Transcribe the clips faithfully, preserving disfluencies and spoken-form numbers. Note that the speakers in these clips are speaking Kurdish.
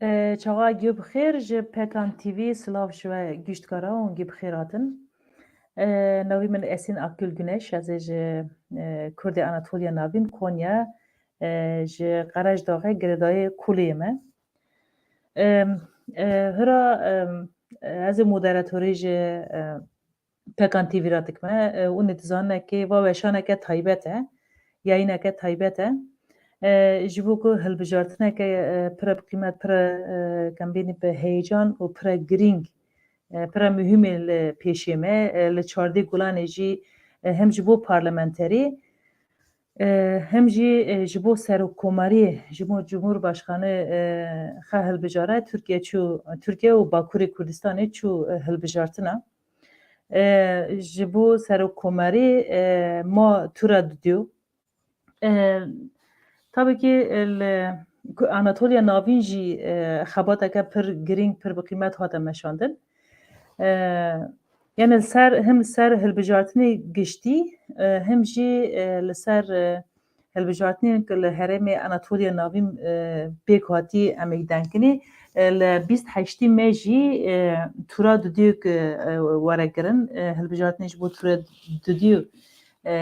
E, çawa gî bi xêr ji Pekan T V, silav ji we giştkara û gî bi xêr hatin. E, navî min Esin Akgül Güneş, ez ê ji, e, Kurdê Anatoliya Navîn, Konya, e, ji Qerejdaxê girêdayê Kuliyê me. E, e, hira, e, ez ê moderatorê ji, e, Pekan T V re dikme, e, û nê dizanine kê va weşaneke taybet e, yayîneke taybet e. E, ji bo ku hilbijartineke, e, pire bi qîmet, pire, e, kembînî bi heyecan û pire girîng, e, pire muhîmê li pêşê me, e, li çardê gulanê jî, e, hem ji bo parlamenterî, e, hem jî, e, ji bo serokkomariyê, ji bo Cumhurbaşkanı, e, xe hilbijare, Tirkiye çû, Tirkiye û Bakurê Kurdistanê çû, e, hilbijartina. E, ji bo serokkomarî, e, ma tûra dudiyo. E, tabii ki, e, li, ku-, Anatoliya Navîn jî, e, xebateke pir girîng, pir bi qîmet hate meşandin. E, yani ser, hem ser hilbijartinê giştî, e, hem jî, e, li ser, e, hilbijartinên ku li herêmê Anatoliya Navîn, e, pêk hatî em ê deng kinî, e, li bîst heştî me jî, e, tûra dudiyek, e, were kirin, e, hilbijartinê ji bo tûra dudiyek, e,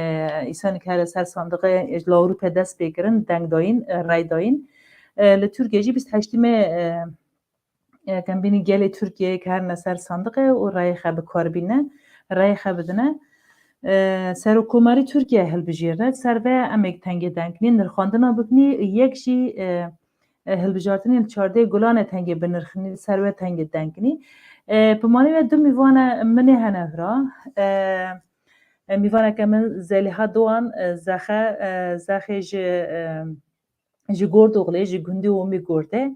îsanê ke here ser sandiqê, e, li Ewropa dest pê kirin, deng dayîn, e, rey dayîn. E, li Tirkiye jî bîst heştî me, e, e, kembînî gelê Tirkiyeyê ke herine ser sandiqê û reyê xe bi kar bîne, reyê xe bidine. E, Serokkomarî Tirkiye hilbijêrine. Ser ve em ê tengê deng kinî, nirxandina bikinî, yek jî, e, e, hilbijartinên çardê gulanê tengê binirxinî, ser ve tengê deng kinî. E, pimanî ve du mîvane min ê hene hira. E, e, mîvaneke min Zelîha Doğan, e, Zexe, e, Zexê ji, e, ji Gordoxlê, ji gundî Omî Gordê.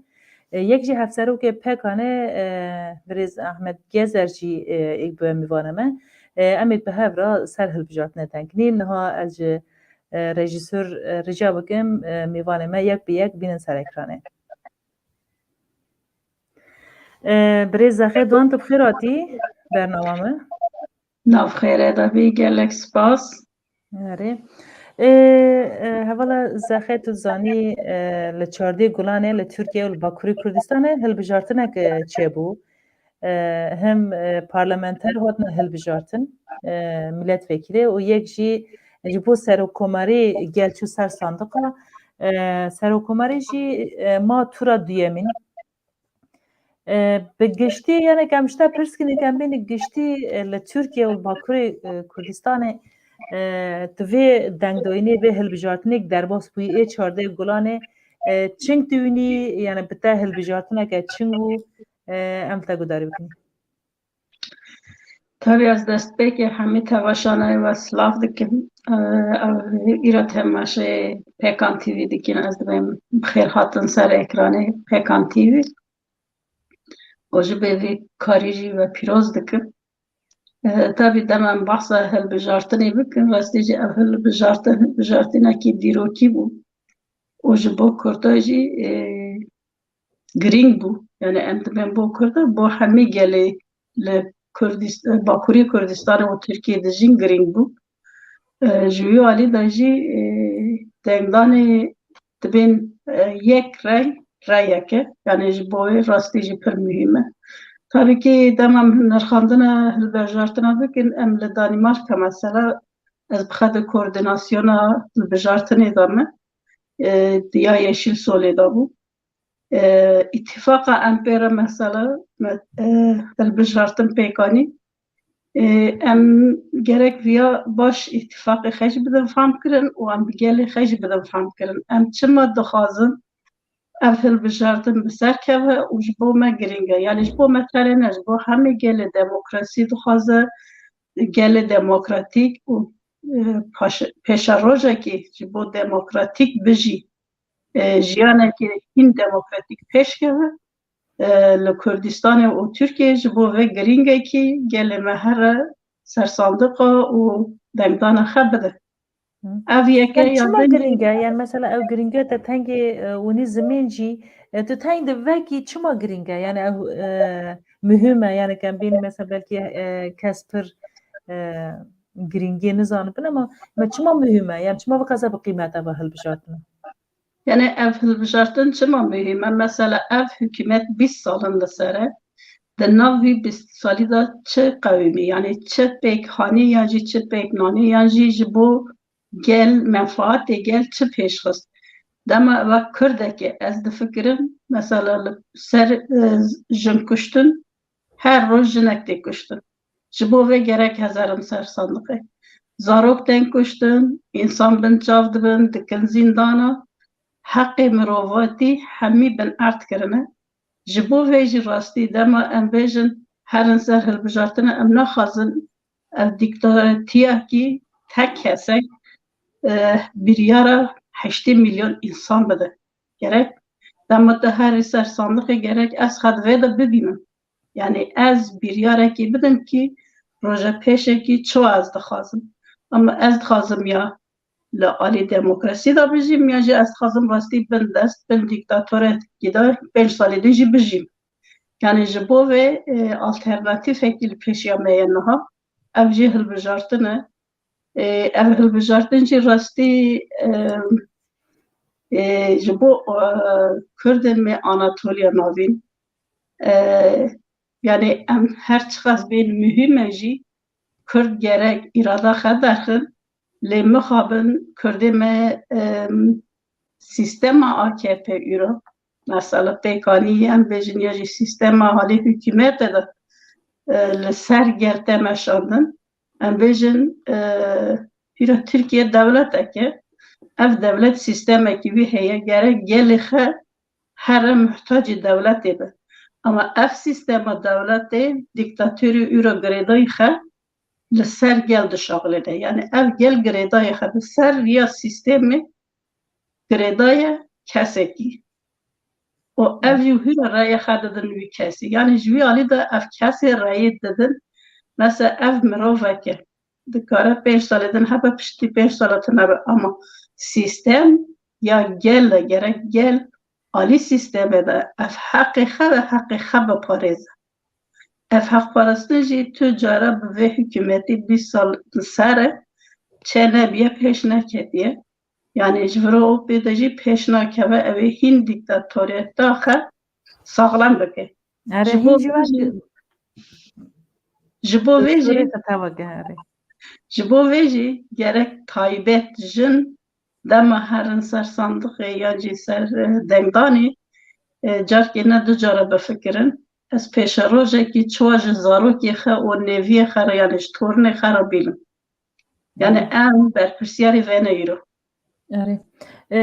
E, yek jî hevserokê Pekanê, e, birêz Ahmet Gezer jî, e, êk bi mîvana me. E, em ê bi hev re ser hilbijartinê deng kinî. Niha ez ji, e, rejîsor, e, rica bikim, e, mîvanê me yek bi yek bînin ser ekranê. E, birêz Zexê Doğan, tu bi xêr hatî bernama me. Nav xêre de bî, gelek spas. Erê. Ê, e, hevala Zexê, tu zanî, e, li çardê gulanê li Tirkiye û li Bakurê Kurdistanê hilbijartinek, e, çêbû. E, hem, e, parlamenter hatine hilbijartin, e, milletvekilê û yek jî ji bo serokkomarî gel çû ser sandiqa. E, serokkomarî jî, e, ma tûra duyemîn. E, bi giştî, yani, em ji te pirs kinî, em bînî giştî, e, li Tirkiye û li Bakurê, e, Kurdistanê, e, tu vê dengdayînê, vê hilbijartinê derbas bûyî, ê çardeh gulanê, e, çing dibînî, yani, bi te hilbijartineke çing bû, e, em bi te guhdarî bikin. Tabii ez destpêkê hemî tevaşanayê we silav dikim. E, ev îro temaşeyê Pekan T V dikin, ez dibêm bi xêr hatin ser ekranê Pekan T V. û ji vê karî jî we pîroz dikim. E, tabî dema em behsa hilbijartinê bikin, rastî jî ev hilbijartin, hilbijartinekî dîrokî bû û ji bo Kurda jî, e, girîng bû. Yani em dibên bo Kurda, bo hemî gelê li Kurdist-, Bakurê Kurdistanê û Tirkiyê dijîn girîng bû. E, ji wî alî de jî, e, dengdanê dibên, e, yek rey, reyek e. Yani ji bo wê rastî jî pir muhîm e. Tabî ki dema em nirxandina hilbijartina bikin, em li Danîmarka mesela, ez bi xwe di koordînasyona hilbijartinê de me, e, di ya Yeşil Solê de bû. E, îtîfaqa em pê re mesela, me, e, hilbijartin pêk anî. E, em gerek viya baş îtîfaqê xwe jî bidin fam kirin û em bi gelê xwe jî bidin fam kirin. Em çima dixwazin ev hilbijartin bi ser keve û ji bo me girîng e? Yani ji bo me tenê ne, ji bo hemî gelê demokrasî dixwaze, gelê demokratîk û, e, paş-, pêşerojekî ji bo demokratîk bijî. E, jiyanekê hîn demokratîk pêş keve, e, li Kurdistanê û Tirkiyeyê ji bo vê girîngekî gelê me here ser sandiqa û dengdana xwe bide. Hı. Ev yeke Yani ya çima din girîng e? Yani mesela ew girîngiya te tengê, e, winî zimên jî, e, tu teng di vekî çima girîng e? Yani ew, e, muhim e? Yani em bînî mesela belkî, e, kes pir, e, girîngiyê nizanibin ama me çima muhim e? Yani çima bi qasa bi qîmet e ve hilbijartin? Yani ev hilbijartin çima muhîm e? Mesela ev hikûmet bîst sal in li ser e. Di nav vî bîst salî de çi qewimî, yani çi pêk hanî yan jî çi pêk nanî yan jî ji bo gel, menfaatê gel çi pêş xist? Dema eva Kurdekê ez difikirim, mesela li ser, e, jin kuştin, her roj jinek tê kuştin. Ji bo vê gerek hezarin ser sandiqê. Zarok tên kuştin, însan bin çav dibin, dikin zîndana. Heqê mirovatî hemî bin erd kirine. Ji bo vê jî rastî dema em bêjin herin ser hilbijartine, em naxwazin ev dîktatiyekî tek kesek, e, biryara heştê milyon însan bide. Gerek dema tu herî ser sandiqê gerek ez xwe di vê de bibînim. Yani ez biryarekî bidim kî roja pêşekî çawa ez dixwazim. Ama ez dixwazim ya li alî demokrasî de bijîm, ya jî ez dixwazim rastî bin dest, bin dîktatorekî de pênc salî din jî bijîm. Yani ji bo vê, e, alternatîfekî li pêşiya me ye niha. Ev jî hilbijartin e. E, ev hilbijartin jî rastî, e, e, ji bo, e, Kurdên me Anatoliya Navîn, e, yani em her çiqas bên muhîm e jî, Kurd gerek îrada xwe derxin, lê mixabin Kurdê me, em, sîstema A K P îro, mesela pêkanî em bêjin ya jî sîstema halê hikûmetê de, e, li ser gel te meşandin. Em bêjin, e, îro Tirkiye dewletek e. Ev dewlet sîstemekî wî heye, gerek gelê xwe here muhtacî dewletê be. Ama ev sîstema dewletê dîktatorî îro girêdayî xwe li ser gel dişaxilêne. Yani ev gel girêdayî xwe li ser riya sîstemê girêdaye kesekî. Û ev jî hîra raya xwe didin wî kesî. Yani ji wî alî de ev kesê rayê didin. Mesela ev mirovek e. Dikare pênc salê din hebe, piştî pênc sala tune be. Ama sîstem ya gel e, gerek gel alî sîstemê de ev heqê xwe ve heqê xwe biparêze. Ev heqparastin jî tu cara bi vê hikûmetî bîst sal li ser e, çê nebiye, pêş neketiye. Yani ji vira opê de jî pêş nakeve ew ê hîn dîktatoriyeta xwe saxlem bike. Erê, Ji bo hîn jî vê wek jî, ji bo vê jî, Diktorê xwe teva ke, erê. Ji bo vê jî gerek taybet jin dema herin ser sandiqê ya jî ser, e, dengdanê, e, carkê ne du cara bifikirin. Ez pêşerojekî çawa ji zarokê xwe û nêviyê xwe re, yani ji tornê xwe re bînim. Yani em berpirsiyarê vene îro. Erê. E,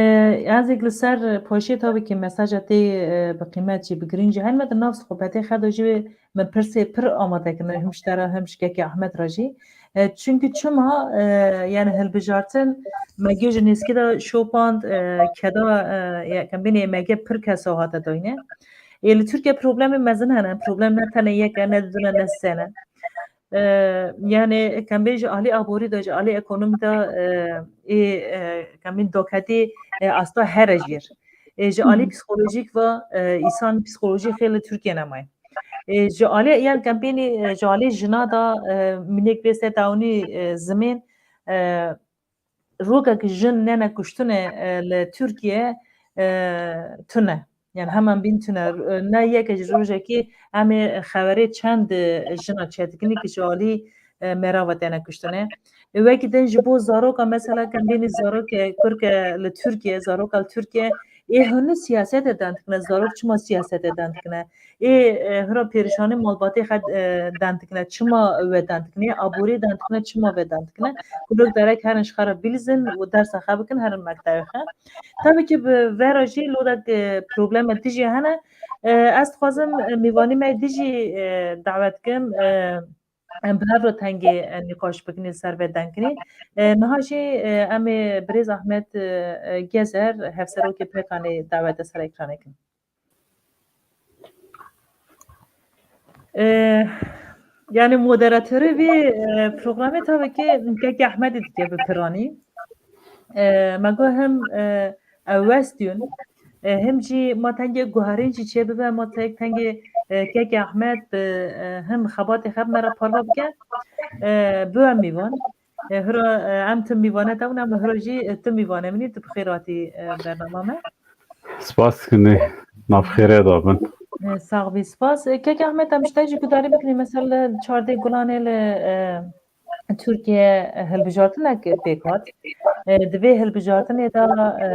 ez êk li ser poşê tabii ki mesaja tê, e, bi qîmet jî, bi girîng jî, helbet di nav sohbetê xwe de jî min pirsê pir amade kirine, him ji te re, him ji kekê Ahmet re jî. E, çünkü çima, e, yani hilbijartin me gê ji nêzkî de şopand, e, keda, e, ya, kembînê me gê pir kesa hate dayne. E, li Tirkiye problemê mezin hene, problem ne tenê yek e, ne didine, ne sene. E, yani kembîn ji alî aborî de, ji alî ekonomî de, e, ê, e, kembîn doketî, e, asta here jêr. E, ji alî psikolojîk ve, e, îsan psikolojî xêl li Tirkiye nemaye. E, ji alî, yan kempênî, e, ji alî jina da, e, minik vê sê tawnî, e, zimên, e, rokek jin nene kuştine, e, li Tirkiye, e, tune. Yani hemen bîn tune. E, ne yeke ji rojekî em ê xeberê çend, e, jina çêdikinî ki ji alî, e, merava têne kuştine. E, wekî din ji bo zaroka, mesela, kembênî zarokê kurke li Tirkiye, zaroka li Tirkiye, ê hûn siyasetê dendikine, zarok çima siyasetê dendikine? Ê, e, hira pêrişanê malbatê xwe, e, dendikine, çima we dendikine? Aborê dendikine, çima we dendikine? Kulok derek herin ji xwe re bilîzin û dersa xwe bikin, herin mektevê xwe. Tabii ki bi vera jî lodek, e, probleme dijî hene. E, ez dixwazim, e, mîvanî me dijî, e, dawet kim, e, em bi hev re tengê, e, nîqaş bikinî ser vê dengkinî. E, niha jî, e, em ê birêz Ahmet, e, e, Gezer, hevserokê P K K'ê dawete ser ekranê kin. E, yani moderatorê vê, e, programê tabii ki kekê Ahmedî dike bi piranî. E, me got hem, e, ew westîn, e, hem jî ma tengê guherîn jî çê bibe, ma tek tengê, e, kekê Ahmed bi, e, hem xebatê xwe bi me re parve bike. E, bibe mîvan. E, hira, e, em tu mîvane te win, em hira jî, e, tu mîvane min î, tu bi xêr hatî, e, bernama me. Spas dikin, navxêrê de bin. Sax bî, spas. Kek Ahmet, em ji te jî gudarî bikin, mesela li çardê Gulanê li e, Tirkiye hilbijartinek pêk hat. E, di vê hilbijartinê de e,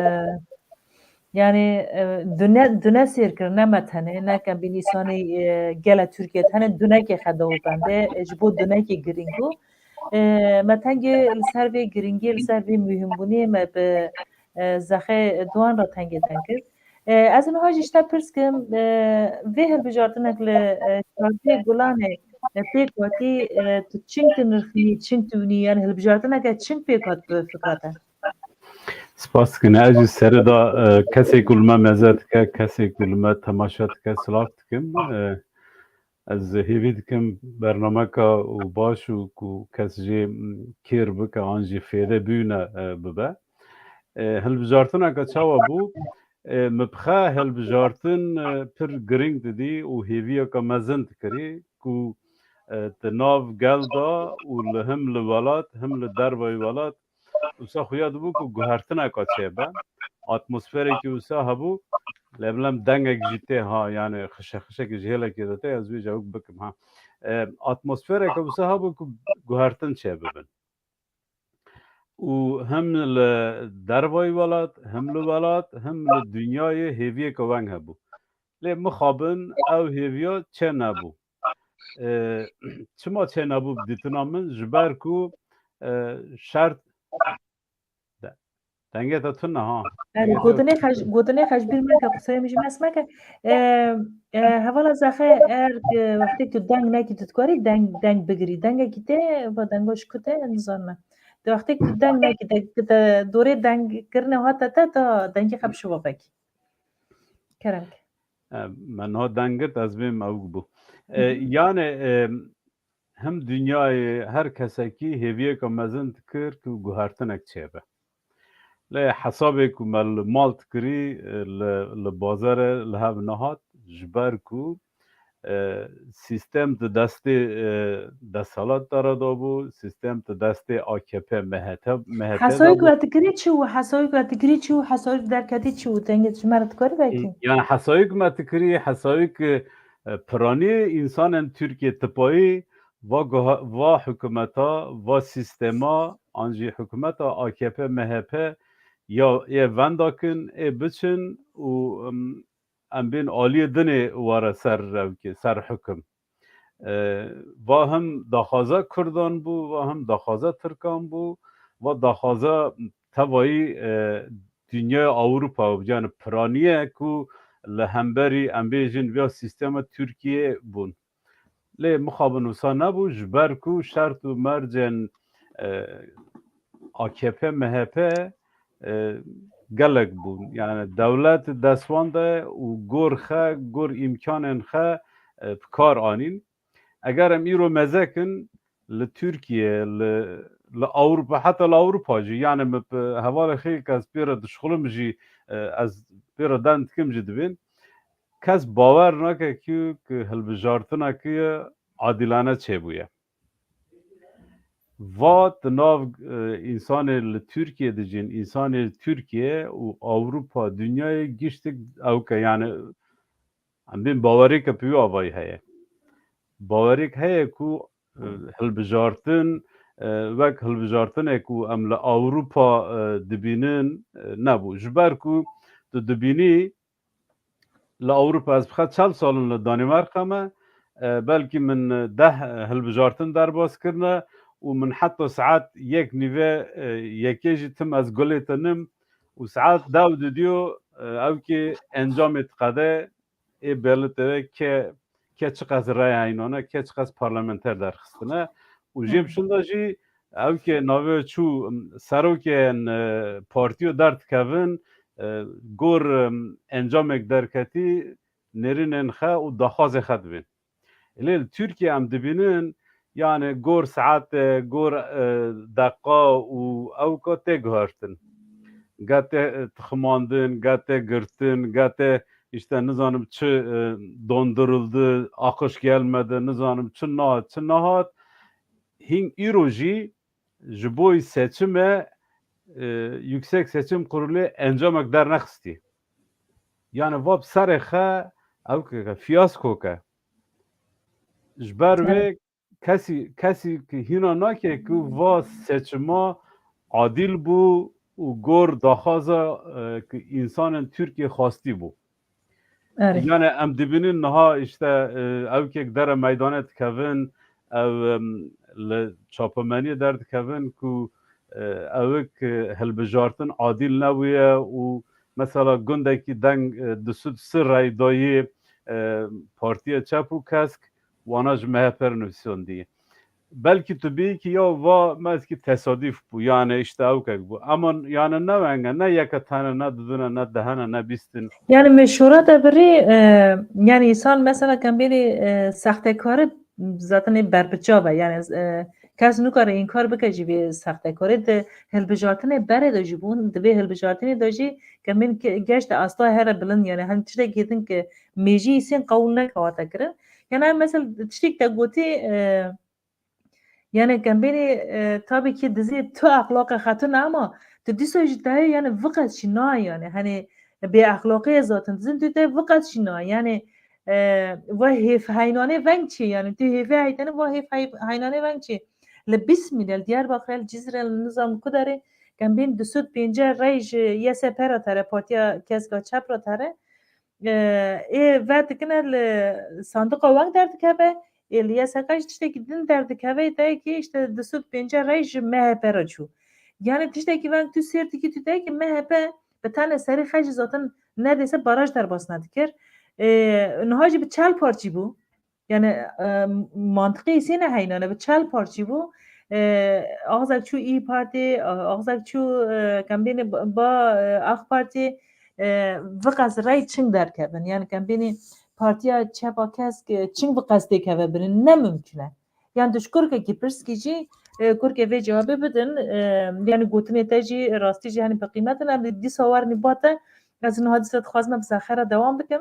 yani e, dune, dune sêr kir, ne me tenê, ne kem bîn îsanê e, gele Tirkiye tenê dunekê xedo û bendê e, ji bo dunekê girîng bû. E, me tengê li ser vê girîngiyê, li ser vê muhimbûniyê me bi e, Zexê Doğan re tengê deng kir. E, ez niha jî ji te pirs kim, e, vê hilbijartinek li e, çardê Gulanê e, pêk hatî, e, tu çing tu nirxî, çing tu winî, yani hilbijartineke çing pêk hat bi fikra te? Spas dikin. Ez jî serê de e, kesê ku li me meze dike, kesê ku li me temaşe dike, silav dikim. E, ez hêvî dikim bernameka û baş û ku kes jê kêr bike an jî fêde bûne e, bibe. E, hilbijartineke çawa bû? E, min bi xwe hilbijartin e, pir girîng didî û hêviyeke mezin dikirî ku e, di nav gel de û li him li welat, him li dervayî welat, wisa xuya dibû ku guhertineka çêbe. Atmosferekî wisa hebû, lê bilem dengek jî tê ha, yani xişexişekî ji hêlekê de tê, ez wê jî ewk bikim ha. E, atmosfereke wisa hebû ku guhertin çêbibin. Û him li dervayî welat, him li welat, him li dinyayê hêviyeke weng hebû. Lê mixabin ew hêviya çê nebû. E, çima çê nebû bi dîtina min? Ji ber ku e, şert de-, dengê te tune ha. Erê, gotinê xej, gotinê xej bîr meke, qiseyê min jî mes meke. E, e, hevala Zexê, er, e, wextê tu deng nekî, tu dikarî deng, deng bigirî. Dengekî tê, va dengo ji ku tê, nizanime. Di wextê ku deng nekî, de, de, dorê deng kirine hate te, ta dengê xwe bi şiva vekî. Kerem ke. E, me niha deng girt, ez bêm ewk bû. E, yani e, him dinyayê her kesekî hêviyeke mezin dikir ku guhertinek çêbe. Lê hesabê ku me li mal dikirî, e, li, li bazarê li hev nehat, ji ber ku e, sîstem di destê e, desthilat de re dabû, sîstem di destê A K P, M H T, M H T de bû. Hesayî ku we dikirî çi bû? Hesayî ku we dikirî çi bû? Hesayî derketî çi bû? Dengê ji me re dikarî vekî? Yani hesayî ku me dikirî, hesayî ku e, piranî însanên Tirkiye tipayî va guha-, va hikûmeta, va sîstema, an jî hikûmeta A K P, M H P ya ê vendakin, ê biçin û em, em bên aliyê dinê were ser rewkê, ser hukum. E, va him daxwaza Kurdan bû, va him daxwaza Tirkan bû, va daxwaza tevayî e, dinyaya Ewropa, yani piraniye ku li hemberî em bêjin vya sîstema Tirkiye bûn. Lê mixabin wisa nebû, ji ber ku şert û mercên e, A K P, M H P e, gelek bûn. Yani dewlet destwan de û gor xe, gor îmkanên xe e, bi kar anîn. Eger em îro mezekin li Tirkiye, li, li Ewropa, heta li Ewropa jî, yani min bi hevalê xêk ez pê re dişixulim jî, e, ez pê re deng dikim jî dibên. Kes bawer nake ku, ku hilbijartineke adilane çêbûye. Va di nav e, însanê li Tirkiye dijîn, însanê Tirkiye û Ewropa, dinyayê giştik ewke, yani em bên bawerêke bi wî avayî heye. Bawerêk heye ku e, hilbijartin e, wek hilbijartinek ku em li Ewropa e, dibînin e, nebû. Ji ber ku tu dibînî li Ewropa, ez bi xwe çel sal in li Danîmarka me, e, belkî min deh hilbijartin derbas kirine û min heta saet yek nîve, e, yekê jî tim ez gulê te nim û saet dew didiyo, e, ewkê encamê diqede, ê belê te ve ke, ke çiqas raya hînane, ke çiqas parlamenter derxistine û jê Hı. bi şinda jî ew ke navê çû, serokên, e, partiyo derdikevin, e, gor, e, encamek derketî nêrînên xe û daxwazê xe dibên. Lê li Tirkiye em dibînin, yani gor saete, gor, e, deqa û ewka tê guhertin. Ge tê, e, tiximandin, ge tê girtin, ge tê işte nizanim çi, e, donduruldu, akış gelmedi, nizanim çi nehat, çi nehat. Hîn îro jî ji bo seçime, e, Yüksek Seçim Kurulu encamek dernexistî. Yani va bi serê xe ew ke fiyasko ke. Ji ber wê kesî, kesî ki hîna nake ku va seçima adil bû û gor daxwaza, e, ki însanên Tirkiye xwastî bû. Erê. Yani em dibînin niha işte, e, ew kek dere meydanê dikevin, ew, em, li çapemeniyê derdikevin ku, e, ewik, e, hilbijartin adil nebûye û mesela gundekî deng, e, du sed sî rey dayî, e, Partiya Çep û Kesk, wana ji M H P re nivîsandî. Belkî tu bêyî ki ya va mezkî tesadîf bû, yani işte ewkek bû. Ama yani ne wenge, ne yeke tene, ne dudune, ne dehene, ne bîstin. Yani meşhura de birî, e, yani insan mesela kembêrî, e, sextekarî zaten ê berbiçav e. Yani, e, kes nikare înkar bike jî vê sextekarî di hilbijartinê berê de jî bûn, di vê hilbijartinê de jî kembêrî ke-, geşte asta here bilind, yani hani tiştekî din ki mêjî îsên qewûl nekewate kirin. Yani em mesela tiştek te gotî, e, yani kembêrî, e, tabii ki dizê tu exlaqê xetun ama tu dîsa jî te yani viqet jî nayê yani hani bê exlaqê zaten dizin tu te viqet jî nayê yani, e, ve hêf heynanê veng çi yani tu hêfê heytene ve hêf hey-, heynanê veng çi. Li Bismî de, li Diyarbakir, li Cizre, li nizam ku derê kembêrî du sed pêncî rey ji Y S P re tere, Partiya Keska Çep re tere. E, ê vedikine li sandiqa weng derdikeve, ê li Y S K jî tiştekî din derdikeve, teyekî işte du sed pêncî rey ji M H P re çû. Yani tiştekî weng tu sêr dikî, tu teyekî M H P bi tenê serî xwe jî zaten nedêse baraj derbas nedikir. E, niha jî bi çel parçî bû. Yani, e, mantiqê îsê ne heynane, bi çel parçî bû. E, axzek çû İYİ Parti, axzek çû, e, kembêne ba, e, AK Parti, e, viqas rey çing derkevin. Yani kembêne Partiya Çepa Kesk, e, çing viqas têkeve birin. Ne mumkin e. Yani tu ji kurkekî pirs kî jî, e, kurkê vê cewabê bidin, e, yani gotinê te jî rastî jî hani bi qîmet in, em dîsa werin ba te, ez niha dîsa dixwazim em bi xera dewam bikim.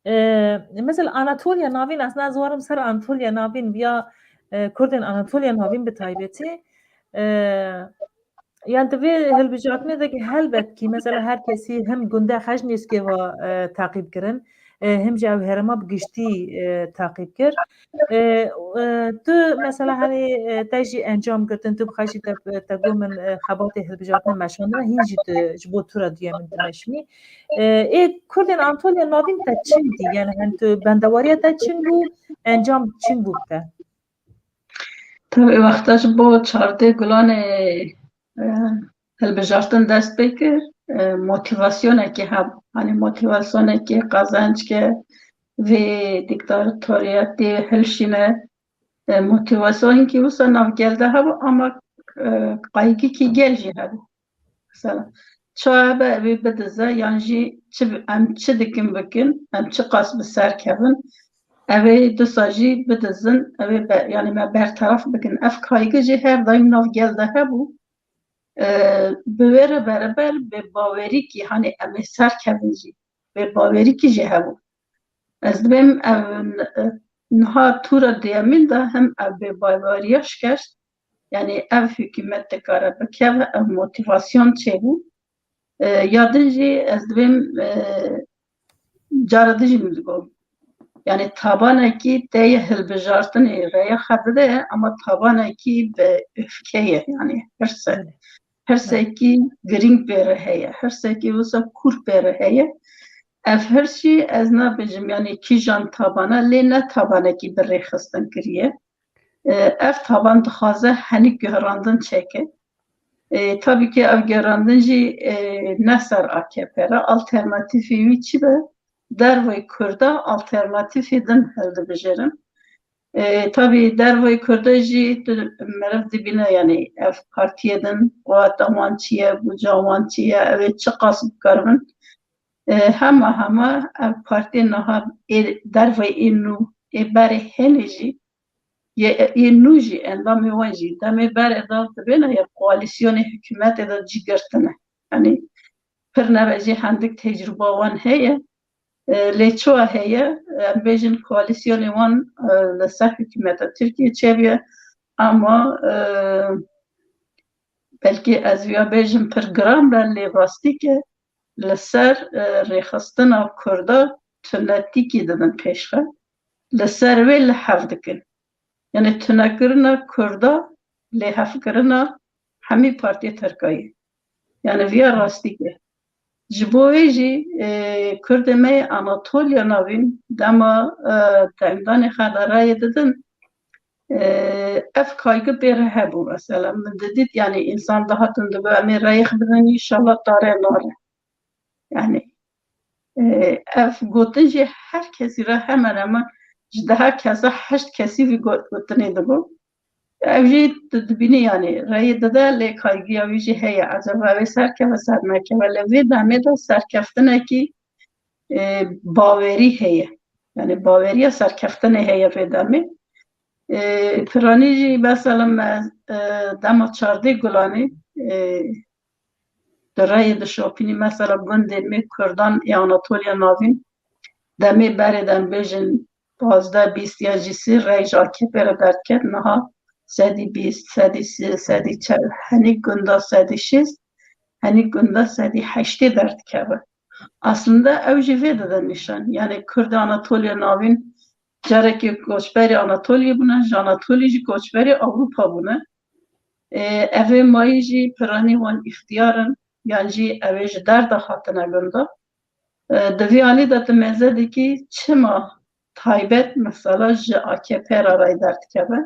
E, mesela Anatoliya Navîn, aslında ez warim ser Anatoliya Navîn, viya, e, Kurdên Anatoliya Navîn bi taybetî. E, yani di vê hilbijartinê de ki helbet ki mesela her kesî hem gundê Xejnêskê va, e, taqîb kirin, e, hem jî ew herêma bi giştî, e, taqîb kir. E, e, tu mesela hani, e, te jî encam girtin, tu bi xwe jî te, te got min, e, xebatê hilbijartinê meşandine, hîn jî tu ji bo tura duyemîn dimeşînî. E, ê Kurdên Anatoliya Navîn te çing dî? Yani, hani tu bendewariya te çing bû, encam çing bû bi te? Tabii wexta ji bo çardeh Gulanê, e, hilbijartin dest pê kir, e, motivasyonekî hebû. Hani motivasyonekî qezenc ke vê dîktatoriyetê hilşîne, e, motivasyonekî wisa nav gel de hebû ama, e, qaygikî gel jî hebû. Mesela, çawa be ev ê bidize, yan jî çi bi-, em çi dikin bikin, em çi qas bi ser kevin, ev ê disa jî bidizin, ev ê be-, yani me bertaraf bikin. Ev kaygî jî her daîm nav gel de hebû. E, bi wê re bereber bê bawerîkî, hani em ê ser kevin jî, bê bawerîkî jî hebû. Ez dibêm ev, e, niha tûra duyemîn de hem ev bêbaweriya şikest, yani ev hikûmet dikare bikeve, ev motivasyon çêbû. E, ya din jî ez dibêm, e, cara din jî min digot. Yani tabanekî te yê hilbijartinê rêya xwe bide, ama tabanekî bi öfke ye, yani hirse. Hirsekî girîng pê re heye, hirsekî wisa kûr pê re heye. Ev hirs jî ez nabêjim, yani kîjan tabana, lê ne tabanekî bi rêxistin kiriye. E, ev taban dixwaze henî guherandin çêke. E, tabii ki ev guherandin jî, e, ne ser A K P re. Alternatîfê wî çi be? Derveyî Kurda alternatîfê din hildibijêrin. E, tabii derveyî Kurda jî tu meriv dibîne, yani ev partiyê din, qeweta wan çi ye, buca wan çi ye, ew ê çiqas bikaribin. E, hema hema ev partiyê niha ê derveyî ê nû, ê berê hênê jî, yê, ê nû jî, endamê wan jî, demê berê de dibêne ya koalîsyonê hikûmetê de cî girtine. Yani pir nebe jî hendik tecrûba wan heye. E, lê çawa heye? Em bêjin koalîsyonê wan, e, li ser hikûmeta Tirkiyê çêbûye. Ama, e, belkî ez viya bêjim pir giran be, lê rastî ke li ser, e, rêxistina Kurda tunetîkî didin pêşxe. Li ser wê li hev dikin. Yanî tunekirina Kurda lêhevkirina hemî partiyê Tirkayê. Yanî viya rastîk e. Ji bo wê jî, e, Kurdê me yê Anatoliya Navîn dema, e, demdanê xwe de rayê didin, e, ev kaygı pê re hebû mesela. Min didît, yanî însan dihatin digot, "Em ê reyê xwe bidin, înşallah tare nare." Yanî, e, ev gotin jî her kesî re hemen hemen ji deha kesa heşt kesî vî got-, gotinê digot. Ev jî tu dibînî, yanî reyê dide, lê kaygîya wî jî heye. Ecaba wê serkeve, ser nekeve? Lê vê demê de serkeftinekî, e, bawerî heye. Yanî baweriya serkeftinê heye vê demê. E, piranî jî mesela me, e, dema çardeh Gulanê, e, di reyê dişopînî, mesela gundên me Kurdan ê Anatoliya Navîn, demê berê de em bêjin pazdeh bîst ya jî sî rey ji A K P re derdiket, niha sedî bîst, sedî sî, sedî çel, henî gunda sedî şêst, henî gunda sedî heştê derdikeve. Aslında ew jî vê dide nîşan. Yanî Kurd ê Anatoliya Navîn carekê koçberê Anatoliyê bûne, ji Anatoliyê jî koçberê Ewropa bûne. Ê, ev ê mayî jî piranî wan îxtiyar in, yan jî ew ê ji derve hatine gunda. E, di vî alî de tu mêze dikî çima taybet mesela ji A K P re rey derdikeve.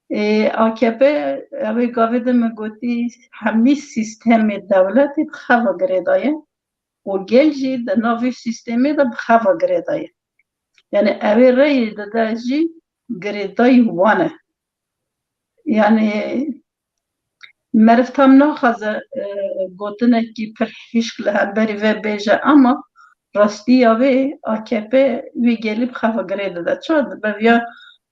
E, A K P, ew ê gavê de min gotî, hemî sîstemê dewletê bi xwe ve girêdaye û gel jî di nav vê sîstemê de bi xwe ve girêdaye. Yanî ew ê reyê dide jî girêdayî wan e. Yanî meriv tam naxwaze, e, gotinekî pir hişk li hemberî ve bêje, ama rastiya wê A K P wî gelî bi xwe ve girê dide. Çawa dibe? Viya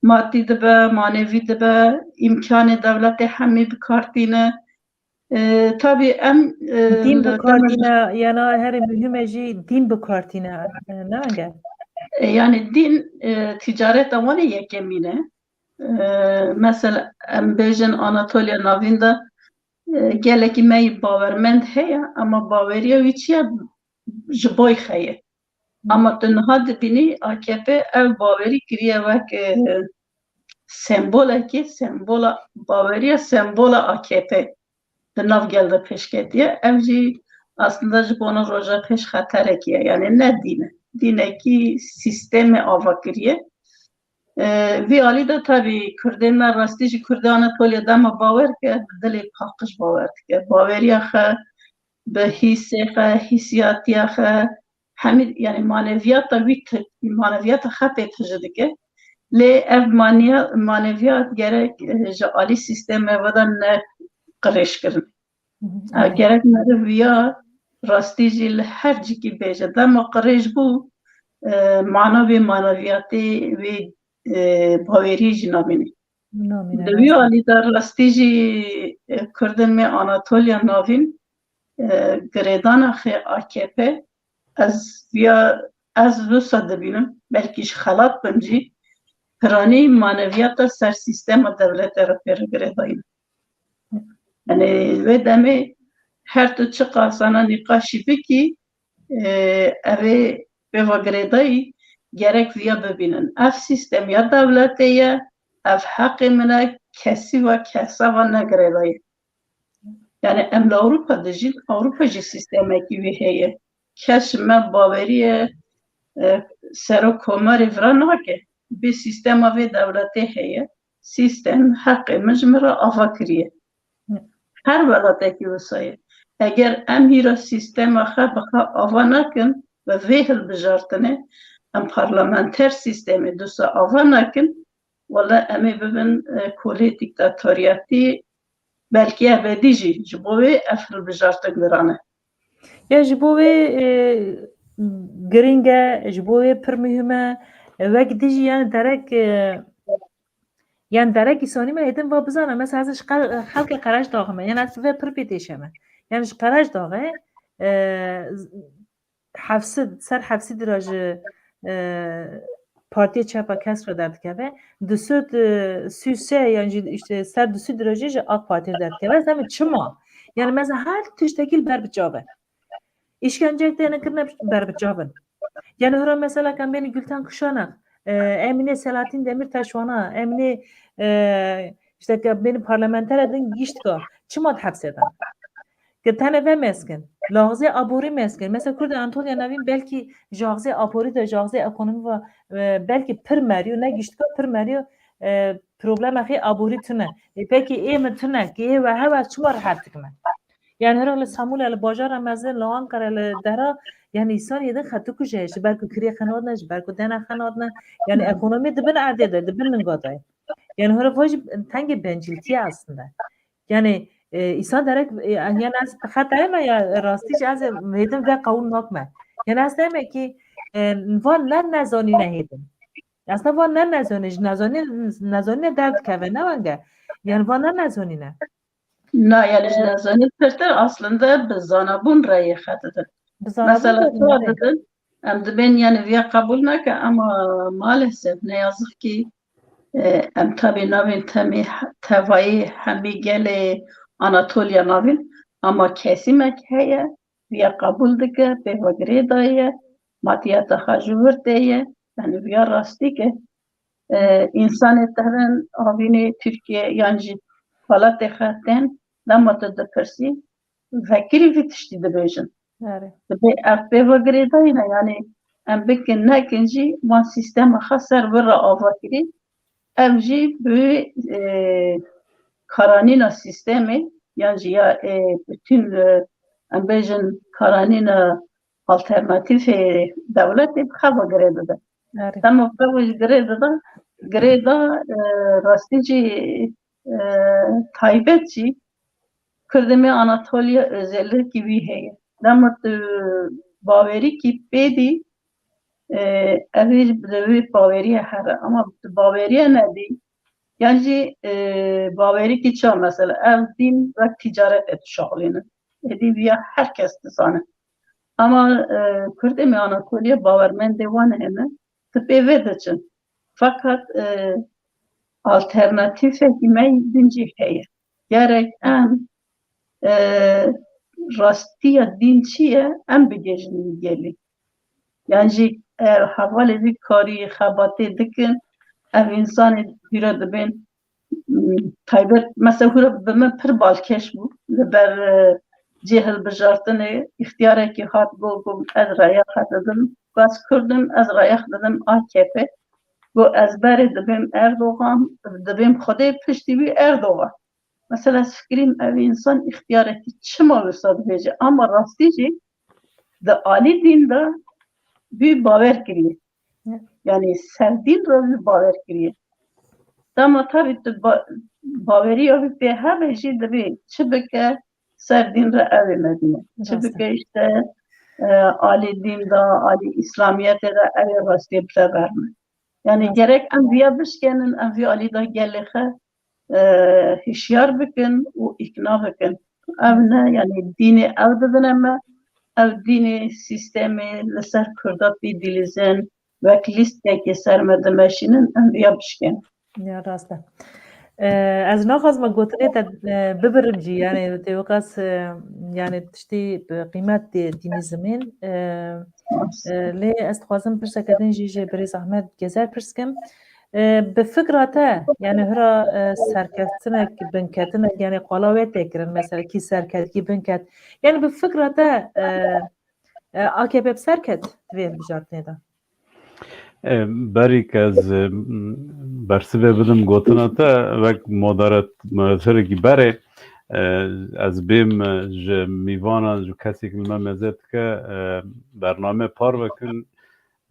madî dibe, manevî dibe, îmkanê dewletê hemî bi kar tîne. E, tabî em, e, Dîn li bi kar demir- tîne, yana herî muhîm e jî dîn bi kar tîne, e, ne ange? E, yanî dîn, e, tîcareta wan ê yekemîn e. E, mesela em bêjin Anatoliya Navîn de, e, gelekî me yî bawermend heye, ama baweriya wî çi ye? Ji bo xwe ye. Ama tu niha dibînî A K P ev bawerî kiriye wek, e, sembolekê, sembola baweriya, sembola A K P di nav gel de pêş ketiye. Ev jî aslında ji bona roja pêş xeterekî ye. Yanî ne dîn e. Dînekî sîstemê ava kiriye. E, vî alî de tabî Kurdê me rastî jî Kurdê Anatoliya dema bawer ke, bi dilê paqij bawer dike. Baweriya xwe bi hîsê xwe, hîsiyatiya xwe, hemî, yanî maneviyata wî ti-, maneviyata xwe pê tije dike. Lê ev maniya-, maneviyat gerek, e, ji alî sîstemê ve de ne qirêj kirin. Hı hı, Ha, evet. Gerek meriv ya rastî jî li her cikî bêje. Dema qirêj bû, e, mana vê maneviyatê, vê, e, bawerî jî namîne. Namîne, Di wî rast e. Alî de rastî jî, e, Kurdên me Anatoliya Navîn, e, girêdana xê A K P, ez viya, ez wisa dibînim, belkî ji xelat bim jî, piranî maneviyata ser sîstema dewletê re pê re girêdayî. Yanî wê demê her tu çiqas ana nîqaşî bikî, e, ev ê pê ve girêdayî, gerek viya bibînin. Ev sîstem ya dewletê ye, ev heqê min e, kesî ve kesa ve ne girêdayî. Yanî em li Ewropa dijîn, Ewropa jî sîstemekî wî heye. Kes ji me baweriyê, e, serok komarê vira nake. Bê sîstema vê dewletê heye. Sîstem heqê min ji min re ava kiriye. Her welatekî wisa ye. Eger em hîra sîstema xwe bi xwe ava nakin, bi vê hilbijartinê, em parlamenter sîstemê dûsa ava nakin, wele em ê bibin, e, kolê dîktatoriyetî, belkî ebedî jî. Ji bo wê ev hilbijartin giran e. Ya ji bo wê, e, giring e, ji bo wê pir muhîm e. E, wek dijî, yani derek, e, yani derek îsonî me hêdin va bizana. Mesela ez ji qe-, xelkê Qerejdaxê me. Yani ez vê pir pê têşe me. Yani ji Qerejdaxê, e, z-, Hefsî, ser Hefsî dira ji, e, Partiya Çep a Kesk re derdikeve. Di sed, e, sî û sê yan jî işte ser di sed dira jî ji AK Parti derdikeve. Ez deme çima? Yani mesela her tiştekî li ber bi çav e. Îşkenceyek têne kirine ber bi çav in. Yani hira mesela kan beni Gülten Kuşanak, e, Emine Selahattin Demirtaş wana, Emine, e, işte ke beni parlamenter edin giştka. Çima hepse dan? Ke tene ve meskin. Lagzê aborî meskin. Mesela Kurd Anatoliya navîn belkî ji axzê aborî de, ji axzê ekonomî ve, e, belkî pir meriyo, ne giştka pir meriyo, e, problema xê aborî tune. E, peki ê min tune, ki ê we hewe çima rehet dikime? Yani hira li Stamûlê, li bajara mezin, li Ankara, li dera, yani îsanê din xetu kuje, ji ber ku kirê xenatne, ji ber ku dene xenatne, yani ekonomî di bin erdê de, di bin ninga de. Yani hira va jî tengê bencîltiye aslında. Yani, e, îsan derek, e, yani ez xetayê me ya rastî jî ez hêdin ve qewûl nakme. Yani ez deme ki, e, va ne nezanîne hêdin. Aslında va ne nezanî, ji nezanî, nezanîne derdikeve, ne wenge. Yani va ne nezanîne. Na, yani ji nezanî pirtir aslında bi zanabûn reyê xetidin. Bi zanabûn Mesela reyê tu xetidin. Didin, em dibên yani viya qebûl neke ama maalesef ne yazık ki, e, em tabi nabên temî, tevayî hemî gelê Anatoliya nabîn ama kesîmek heye viya qebûl dike, pê ve girêdaye, matiyeta xwe ji wir tê ye, yani viya rastî ke, e, însanê te herin avînê Tirkiye yan jî welatê xwe tên, dema tu dipirsî, vekirî vî tiştî dibêjin. Erê. Dibê ev pê ve girêdayî ne, yani em bikin nekin jî wan sîstema xwe ser vir re ava kirî. Ev jî bi, e, karanîna sîstemê, yan jî ya, e, bütün, e, em bêjin karanîna alternatîfê dewletê bi xwe ve girê dide. Erê. Dema bi xwe ve girê dide, girê da, e, rastî jî, e, taybet jî Kurdê me Anatoliya özellikî wî heye. Dema tu bawerîkî pê dî, e, ev ê bi wê baweriye here. Ama tu baweriye nedî, yan jî, e, bawerîkî ça mesela, ev dîn wek tîcaret e dişaxulînin. Êdî viya her kes dizane. Ama, e, Kurdê me Anatoliya bawermendê wan hene, tu pê vê diçin. Fakat, e, alternatîfekî me din jî heye. Gerek em, e, rastiya dîn çi ye, em bigihîjin wî gelî. Yan jî eger hevalê vî karî, xebatê dikin, ev însanê hûra dibên, m, taybet, mesela hûra bi min pir balkêş bû, li ber, e, cê hilbijartinê îxtiyarekî hat, got, got, ez raya xwe didim, got, ez Kurd im, ez raya xwe didim A K P. Got, ez berê dibêm Erdogan, dibêm Xwedê piştî wî Erdogan. Mesela ez fikirîm ev însan îxtiyarekî çima wisa dibêje, ama rastî jî di alî dîn de wî bawer kiriye. Ya. Yani ser dîn re wî bawer kiriye. Dema tabî tu ba-, baweriya wî pê hebe jî dibê çi bike ser dîn re ew ê medîne. Çi Rast e. Bike işte, e, alî dîn de, alî îslamiyetê de ew ê rastiyê bide ber me. Yani Rast. Gerek em viya bişkenin, em vî alî de gelê xwe, e, hişyar bikin û îkna bikin. Ev ne, yani dînê ew didine me, ew dînê sîstemê li ser Kurda pê dilîzin, wek lîstekê ser me dimeşînin, em viya bişkenin. Ya rast e. E, ez naxwazim gotinê te, e, bibirim jî, yani tê wexas, e, yani tiştî bi qîmet dê dînî zimên, e, Rast. E, lê ez dixwazim pirseke din jî ji birêz Ahmet Gezer pirs kim. E, bi fikra te, yani hira, e, serkeftinek, binketinek, yani qala wê tê kirin, mesela kî serket, kî binket. Yani bi fikra te, e, e, A K P bi ser ket di vê hilbijartinê de? E, berî ke ez, e, bersivê bidim gotina te, wek moderat-, moderatorekî berê, e, ez bêm, e, ji mîvanan, ji kesê ku li me mêze dike, e, bername parve kin,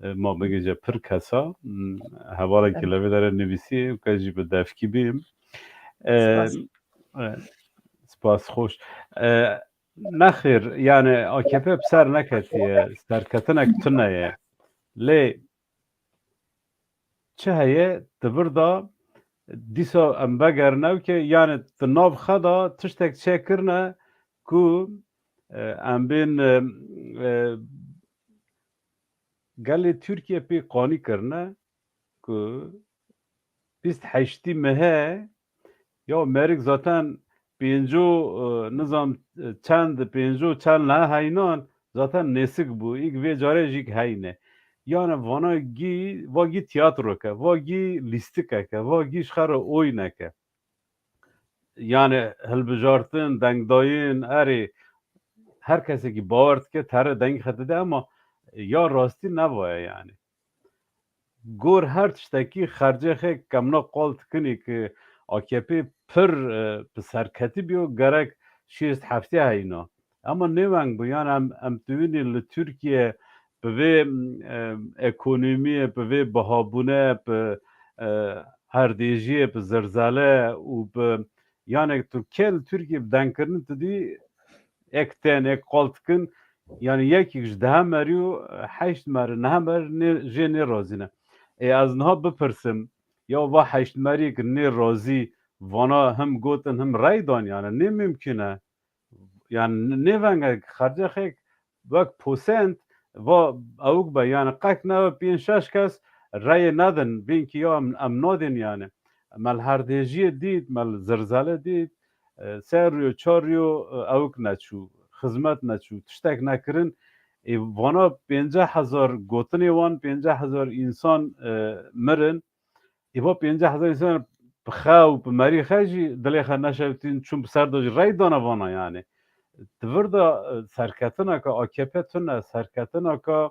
e, ma bigihîje pir kesa, m, hevalekî Evet. li vê derê nivîsî, û ke jî bi devkî bêm. E, Spas. E, spas, xweş. E, nexêr, yani A K P bi ser neketiye, serketinek tune ye. Lê çi heye, di vir de dîsa em vegerin ew ke, yani di nav xwe de tiştek çêkirine ku, e, em bên, e, e, gelê Tirkiye pê qanî kirine ku bîst heştî mehê ya mêrik zaten pênco, e, nizam, e, çend, pênco çend nehe heynan, Zaten nêsik bû. Îk vê carê jî heyne. Yani vana gî, va gî tiyatroke, va gî lîstikeke, va gî ji xera oyneke. Yani hilbijartin, dengdayîn, erê, her kesekî bawer dike, tere deng xetide ama ya rastî nevaye yani. Gor her tiştekî xercê xê kemna qol dikinî ki A K P pir, e, bi serketî biyo, gerek şêst heftê heyna. Ama nêveng bû, yani em, em tûyinî li Tirkiye bi vê, e, ekonomiyê, bi vê bihabûne, bi, e, herdêjiyê, bi zirzele û bi, yani tu kê li Tirkiye bi dengkirin tu dî ek tên, ek qol dikin, yani yekîk ji dehe merî û heşt merî, nehe merî nê, jê nêrazî ne. Ê ez niha bipirsim, ya va heşt merî ki nêrazî vana him gotin, him rey dan, yani nê mimkun e. Yani nêvenge xercê xêk wek posent va ewk be, yani qek ne pênc şeş kes reyê nedin, bînkî ya em, em nadin yani. Me li herdêjiyê dît, me li zirzele dît, e, sê rûyo, çar rûyo, e, ewk neçû, xizmet neçû, tiştek nekirin. Ê, vana pênceh hezar gotinê wan, pênceh hezar însan, e, mirin. Ê, va pênceh hezar însan bi xew, bi merî xwe jî dilê xwe neşewitîn, çûn bi ser de jî rey dane vana yani. Di vir de, e, serketineke A K P tune, serketineke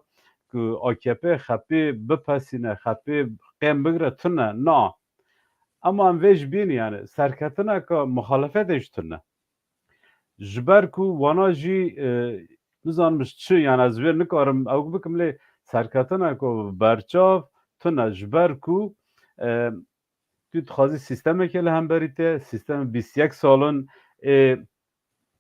ku A K P xepê bipesîne, xepê qêm bigire tune, na. Ama em vê jî bînin yani, serketineke muxalefetê jî tune. Ji ber ku wana jî, e, nizanim ji çi, yani ez vê nikarim ewk bikim, lê serketineke berçav tune, ji ber ku, e, tu dixwazî sîstemekê li hemberî te, sîstem bîst yek sal in, ê,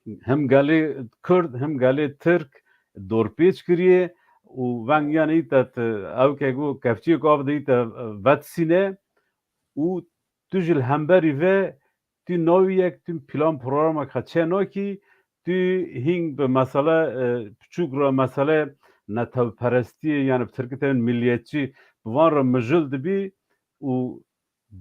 him gelê Kurd, him gelê Tirk dorpêç kiriye û veng, yani î te, te ewkek û kevçiyek av de î te, e, vetsîne û tu jî li hemberî ve tu navî yek, tu plan programek xwe çê nakî, tu hîn bi mesele, e, piçûk re, mesele netewperestiyê, yani bi tirkî tên milliyetçî, bi van re mijil dibî û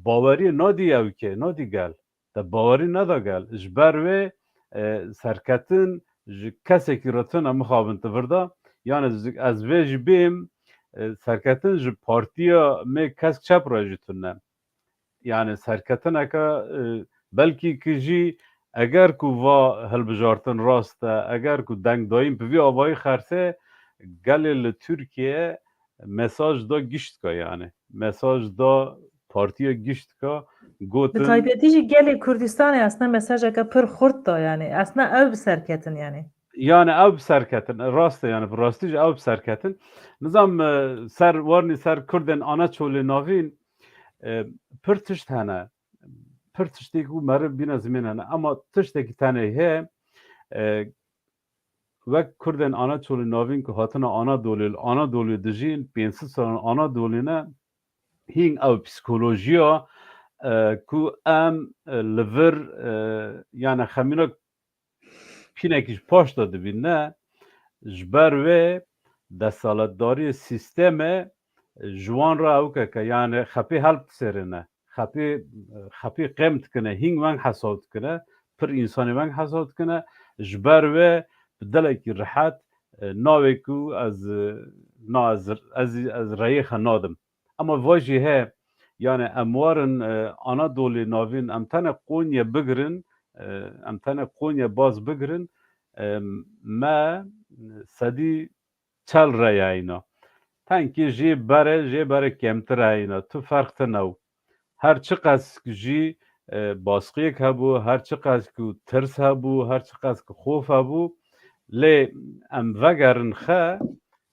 baweriyê nadî ewkê, nadî gel. Te bawerî neda gel. Ji ber wê, e, serketin ji kesekî re tune, mixabin tu vir de. Yani ez vê jî bêm, e, serketin ji partiya me Kesk Çep re jî tune. Yani serketineke, e, belkî ki jî eger ku va hilbijartin rast e, eger ku dengdayîn bi vî avayî xerse, gelê li Tirkiye mesaj da giştka yani. Mesaj da partiya giştka, gotin. Bi taybetî jî gelê Kurdistanê aslında mesajeke pir xurt da yani. Aslında ew bi serketin yani. Yani ew bi serketin, rast e yani, bi rastî jî ew bi serketin. Nizam, e, ser warnî ser Kurdên Anaçolê Navîn, e, pir tişt hene. Pir tiştê ku meriv bîne zimên hene. Ama tiştekî tenê heye, e, wek Kurdên Anaçolê Navîn ku hatine Anadolê, li Anadolê dijîn, pênc sed salan Anadolê ne, hîn ew psîkolojiya, e, ku em, e, li vir, e, yani xemîna pînekî ji paş de dibîne, ji ber wê desthilatdariyê sîsteme ji wan re ewkeke, yani xepê help disêrine, xepê, xepê qêm dikine, hîn weng hesab dikine, pir însanê weng hesab dikine, ji ber wê bi dilekî rihet, e, navê ku ez, e, na ez, ez, ez reyê xwe nadim. Ama va jî he, yani em warin, e, Anadolê Navîn, em tene Konye bigirin, e, em tene Konye baz bigirin, e, me sedî çel reyayîna. Tenkî jê bere, jê bere kêmtir heyîna. Tu ferq tine û her çiqas jî, e, basqiyek hebû, her çiqas ku tirs hebû, her çiqas ku xof hebû, lê em vegerin xe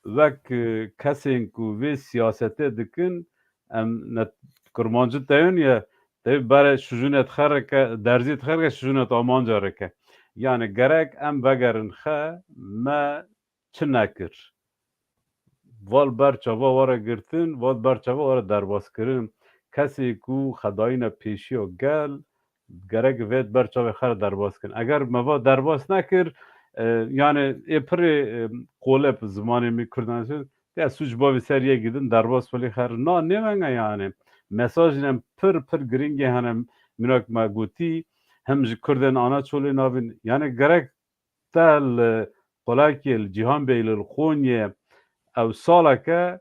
wek, e, kesên ku vê siyasetê dikin, em ne kurmancî teyûn ye, teyû bere şujûnet xereke, derzî xereke, şujûnet amanca reke. Yani gerek em vegerin xe, me çi nekir? Val ber çava were girtin, val ber çava were derbas kirin. Kesê ku xedayîne pêşiya gel, gerek vêt ber çavê xer derbas kirin. Eger me va derbas nekir, e, yani ê pirê, e, qolep zimanê me Kurdan, ya suç bavê ser yek gidin derbas velê xer. Na, nêvenge yani. Mesajên em pir, pir giringê hene, minak me gotî, hem ji Kurdên Anaçolê Navîn. Yani gerek te li qolakê li Cîhan Bey li Qonyê ew saleke,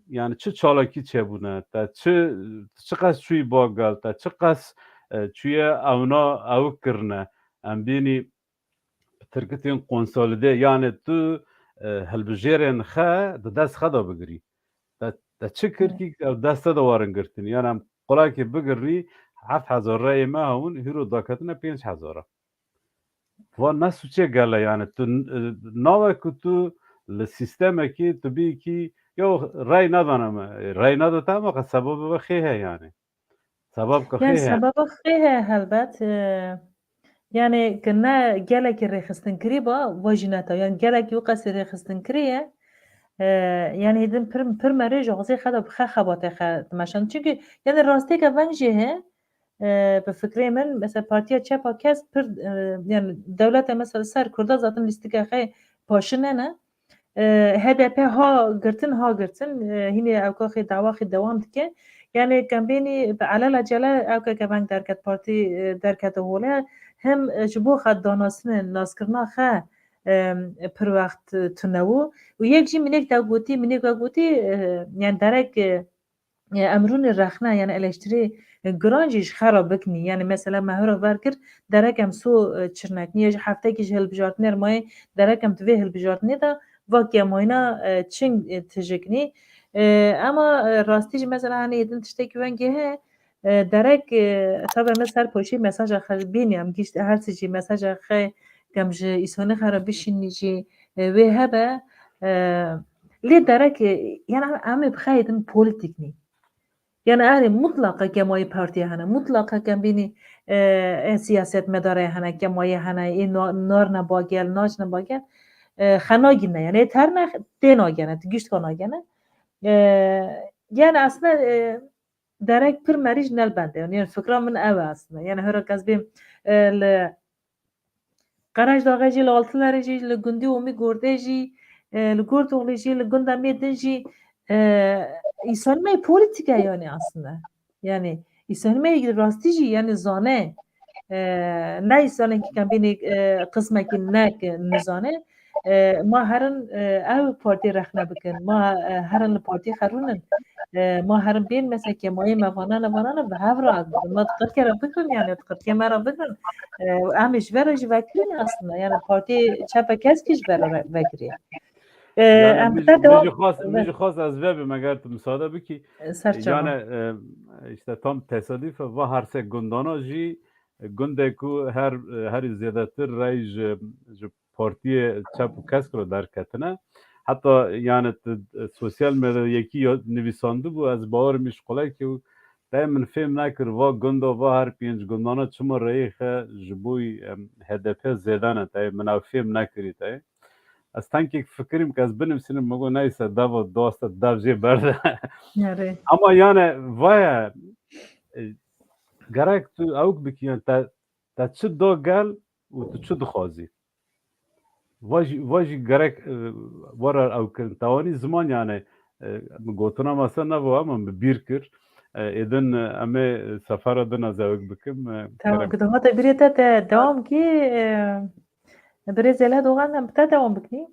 yani çi çalakî çêbûne, te çi, çiqas çûyî bagel, te çiqas, e, çûye ewna ew kirine. Em bînî tirkitên konsolîde, yani tu, e, hilbijêrên xe di dest xe de bigirî. Te, te çi kir kî ew dest te de warin girtin? Yani em qolakê bigirî, heft hezar reyê me hewin, hîro daketine pênc hezar. Va ne sûçê gel e, yani tu, e, nawe ku tu li sîstemekî tu bî kî, yo, rey nedane me. E, rey nede te, ama qe sebebê ve xê heye yani. Sebab ku Yani xê heye. Sebeba xê heye helbet. E, yani ki ne gelekî rêxistinkirî ba, va jî ne te. Yani gelekî û qesî rêxistinkirî ye. E, yani hêdin pir, pir merê ji xozê xe de bi xe xebatê xe dimeşan. Çünkü yani rastiyeke veng jî heye. E, bi fikrê min, mesela Partiya Çepa Kesk pir, e, yani dewlete mesela ser Kurda zaten lîstika xwe paşinene. E, H D P ha girtin, ha girtin, e, hînê ewka xê dawa xê dewam dike. Yani kembênî bi elelacele ewkeke veng derket, partî, e, derkete hole. Hem, e, ji bo xwe danasine, naskirina xe, e, pir wext, e, tune bû. Û yek jî minek de gotî, minek we gotî, e, yani derek, e, e, em rûnê rexne, yani eleştirî, e, giran jî ji xe re biknî. Yani mesela me hira ver kir, derek em so, e, çirneknî, ya ji heftekî ji hilbijartinê re mayê, derek em di vê hilbijartinê de va kemayîna, e, çing, e, tijiknî. E, ema, e, rastî jî mesela hani êdin tiştekî wengê heye, e, derek, e, tabi me ser poşî mesaja xe bînî, em gişt her sî jî mesaja xe, em ji îsonê xe re bişînî jî, e, wê hebe, e, lê derek, e, yani em ê bi xe êdin polîtîk nî. Yani erê mutlaqa kemayî partiye hene, mutlaqa kembînî, e, e, siyasetmedarê hene, kemayî hene, ê na-, narine bagel, naçine bagel, e, xe nagîne, yani ê terne tê nagene, tu gişt xwe nagene. E, yani aslında, e, derek pir merî ji nel bende, yani, yani fikra min ev e aslında. Yani hera kes bêm, e, li Qerejdaxê jî, li Altılerê jî, li gundî Omî Gordê jî, e, li Gortoxlê jî, li gunda me din jî, e, îsonî me polîtîk e yani aslında. Yani îsonî me rastî jî yani zane. E, ne îsonekî kembînî, e, qismekî ne ki nizane. E, ma herin, e, ew partî rexne bikin. Ma, e, herin li partî xerûnin. E, ma herin bên mesela kemayê me vanane, vanane bi hev re agrin. Ma di qirkê re bigrin yani, di qirkê me re bigrin. E, em ê ji ve re jî vekirîn aslında. Yani partî Çepa Keskî ji ve re vekirî. E, Yani em min, bi te min devam jî xwest, min jî xwest ez vebim, eger tu misade bikî. E, ser çava. Yani, e, işte tam tesadüf e, va her se gundana jî, e, gundê ku her, e, herî zêdetir rey ji, ji partiyê Çep û Kesk re derketine. Heta yani tu, e, sosyal medyada yekî ya, nivîsandibû, ez bawer im ji qolekê û te min fêm nekir, va gunda, va her pênc gundana çima reyê xe ji bo, em, H D P zêde ne, te min ew fêm nekirî te. Ez tenkek fikirîm ke ez binivîsînim, min got neyse, deva doste dev jê berde. Erê. Ama yani vaya, e, gerek tu ewk bikî, yani te, te çi da gel û tu çi dixwazî? Va jî, va jî gerek, e, were ew kirin. Tewanî ziman yani, e, min gotina me ser neva, ama min bîr kir. E, êdin, e, em ê sefera din ez ewk bikim, e, Tamam, gerek. Ku dema te birê te, te dewam kî, e, birê Zêle Dogan em bi te dewam bikî.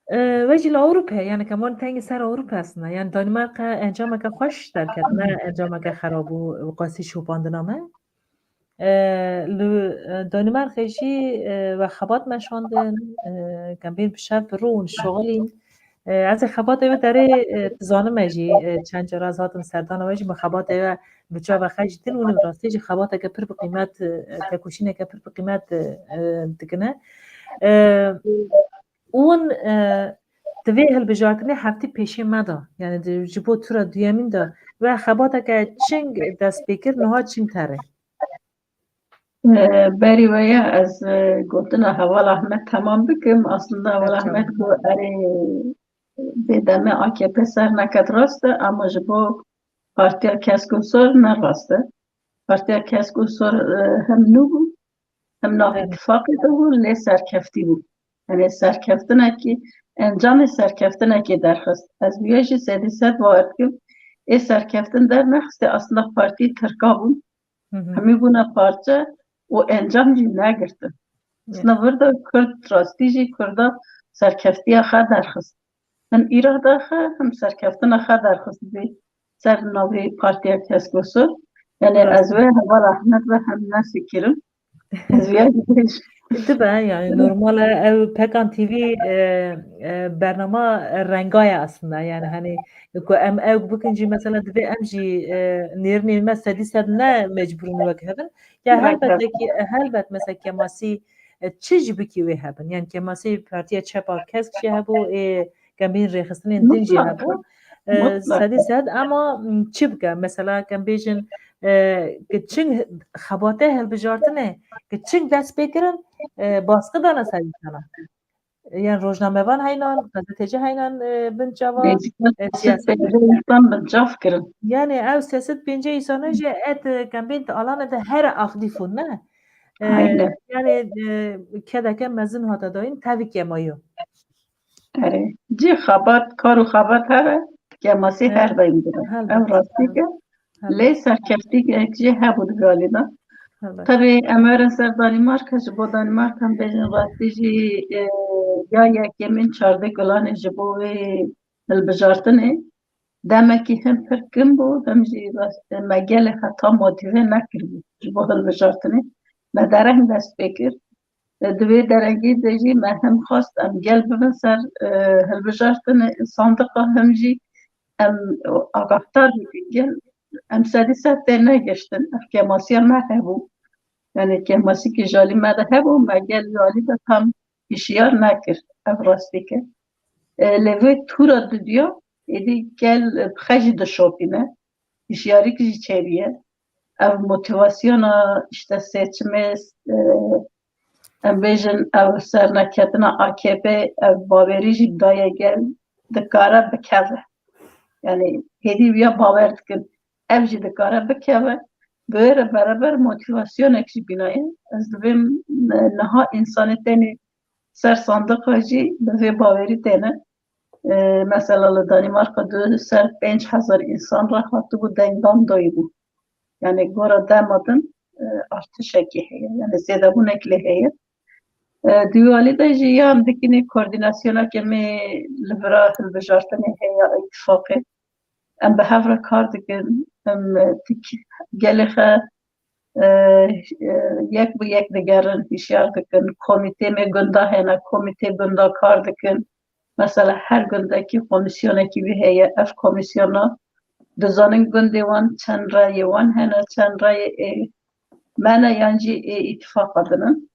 E, we jî li Ewropa, yani keman tengî ser Ewropa aslında. Yani Danimarka encameke xweş derket, ne encameke xerab û qasî şopandina me. E, li, e, Danimarka jî, e, we xebat meşandin, e, kembîn bi şev bi rûn şixulîn. E, ez ê xebatê we derê, e, dizanim e jî, e, çend cara ez hatim serdana we jî, min xebatê we bi çava xwe jî din û li rastî jî xebateke pir bi qîmet, e, tekoşîneke pir bi qîmet, e, e, dikine. E, ûn, e, di vê hilbijartinê heftî pêşê me de, yani di, ji bo tura duyemîn de we xebateke çing dest pê kir, niha çing tere? E, berî we ye, ez, e, gotina Heval Ahmet temam bikim. Aslında Heval Ahmet got, erê, bê demê A K P ser neket rast e, ama ji bo Partiya Kesk û Sor ne rast e. Partiya Kesk û Sor, e, hem nû bû, hem nav Evet. îtifaqê de bû, lê serkeftî bû. Yani serkeftinekî, encamê serkeftinekê derxist. Ez bi wê jî sedî sed bawer dikim. Ê serkeftin dernexistê, aslında partî tirka bûn. Hı hı. Hemî bûne parçe û encam jî negirtin. Xistina vir de Kurd rastî jî Kurda serkeftiya xwe derxist. Him îrada xwe, him serkeftina xwe derxist vê ser navê Partiya Keskoso. Yani ez wê heval Ahmed ve hem nefikirim. Ez vê bêjim. Dibe, yani normal e, ew Pekan T V, e, e, bernama rengaye aslında. Yani hani ku em ew bikin jî mesela divê em jî, e, nêrînên me sedî sed ne mecbûr in wek hev in. Ya helbet ki, helbet mesela kemasî, e, çi jî bikî wê hebin. Yani kemasî Partiya Çepa Kesk jî hebû, ê kembîn rêxistinên din jî hebû. E, sedî sed ama, m, çi bike? Mesela kem bêjin, e, ki çing xebate hilbijartinê, ki çing dest pê kirin, e, baskı dana ser insana. Yani rojnamevan heynan, gazeteci heynan, e, bin çava, e, siyaset. Insan bin çav kirin. Yani ev sê sed pêncî insana jî et, e, kembîn alane de her aktif ne. E, yani, e, kedeke mezin hate dayîn tevî kemayo. Erê. Cî xebat, kar û xebat hebe, kemasî her daim dire. Ev rastî ke. Lê serkeftîkek jî hebû di galî de. Tebî em werin ser Danîmarka, ji bo Danîmarka em bêjin rastî jî, e, ya yekemîn çardeh gulanê ji bo wê hilbijartinê demekî him pir kim bû, him jî rast, me gelê heta motîve nekiribû ji bo hilbijartinê. Me dereng dest pê kir. E, di wê derengî de jî me him xwest em gel bibin ser, e, hilbijartinê sandiqa, him jî em agahdar bikin gel, em sedî sed tê negiştin. Ev kemasiya me hebû. Yani kemasîkî ji alî me de hebû, me gel ji alî de tam hişyar nekir. Ev rastîk e. E, lê vê tûra dudiya êdî gel bi xwe jî dişopîne. Hişyarîk jî çêbûye. Ev motivasyona işte seçimê, e, em bêjin ev serneketina A K P ev bawerî jî daye gel dikare bikeve. Yani hêdî wiya bawer dikin ev jî dikare bikeve. Bi wê re bereber motivasyonek jî bînaye. Ez dibêm, e, niha insanê tenê ser sandiqa jî bi vê bawerî têne. E, mesela li Danîmarka du ser pênc hezar însan re hatibû dengdan doyîbû. Yani gora dema din, e, artişekî heye. Yani zêdebûnek lê heye. E, di wî alî de jî ya em dikinî koordînasyoneke me li vira hilbijartinê heye ya îtifaqê. Em bi hev re kar dikin, em, e, tik gelê xwe, e, e, yek bi yek digerin, hişyar dikin. Komîtê me gunda hene, komîtê gunda kar dikin. Mesela her gundekî komîsyonekî wî heye. Ev komîsyona dizanin gundê wan çend rayê wan hene, çend rayê ê me ne yan jî ê îtifaqa din in,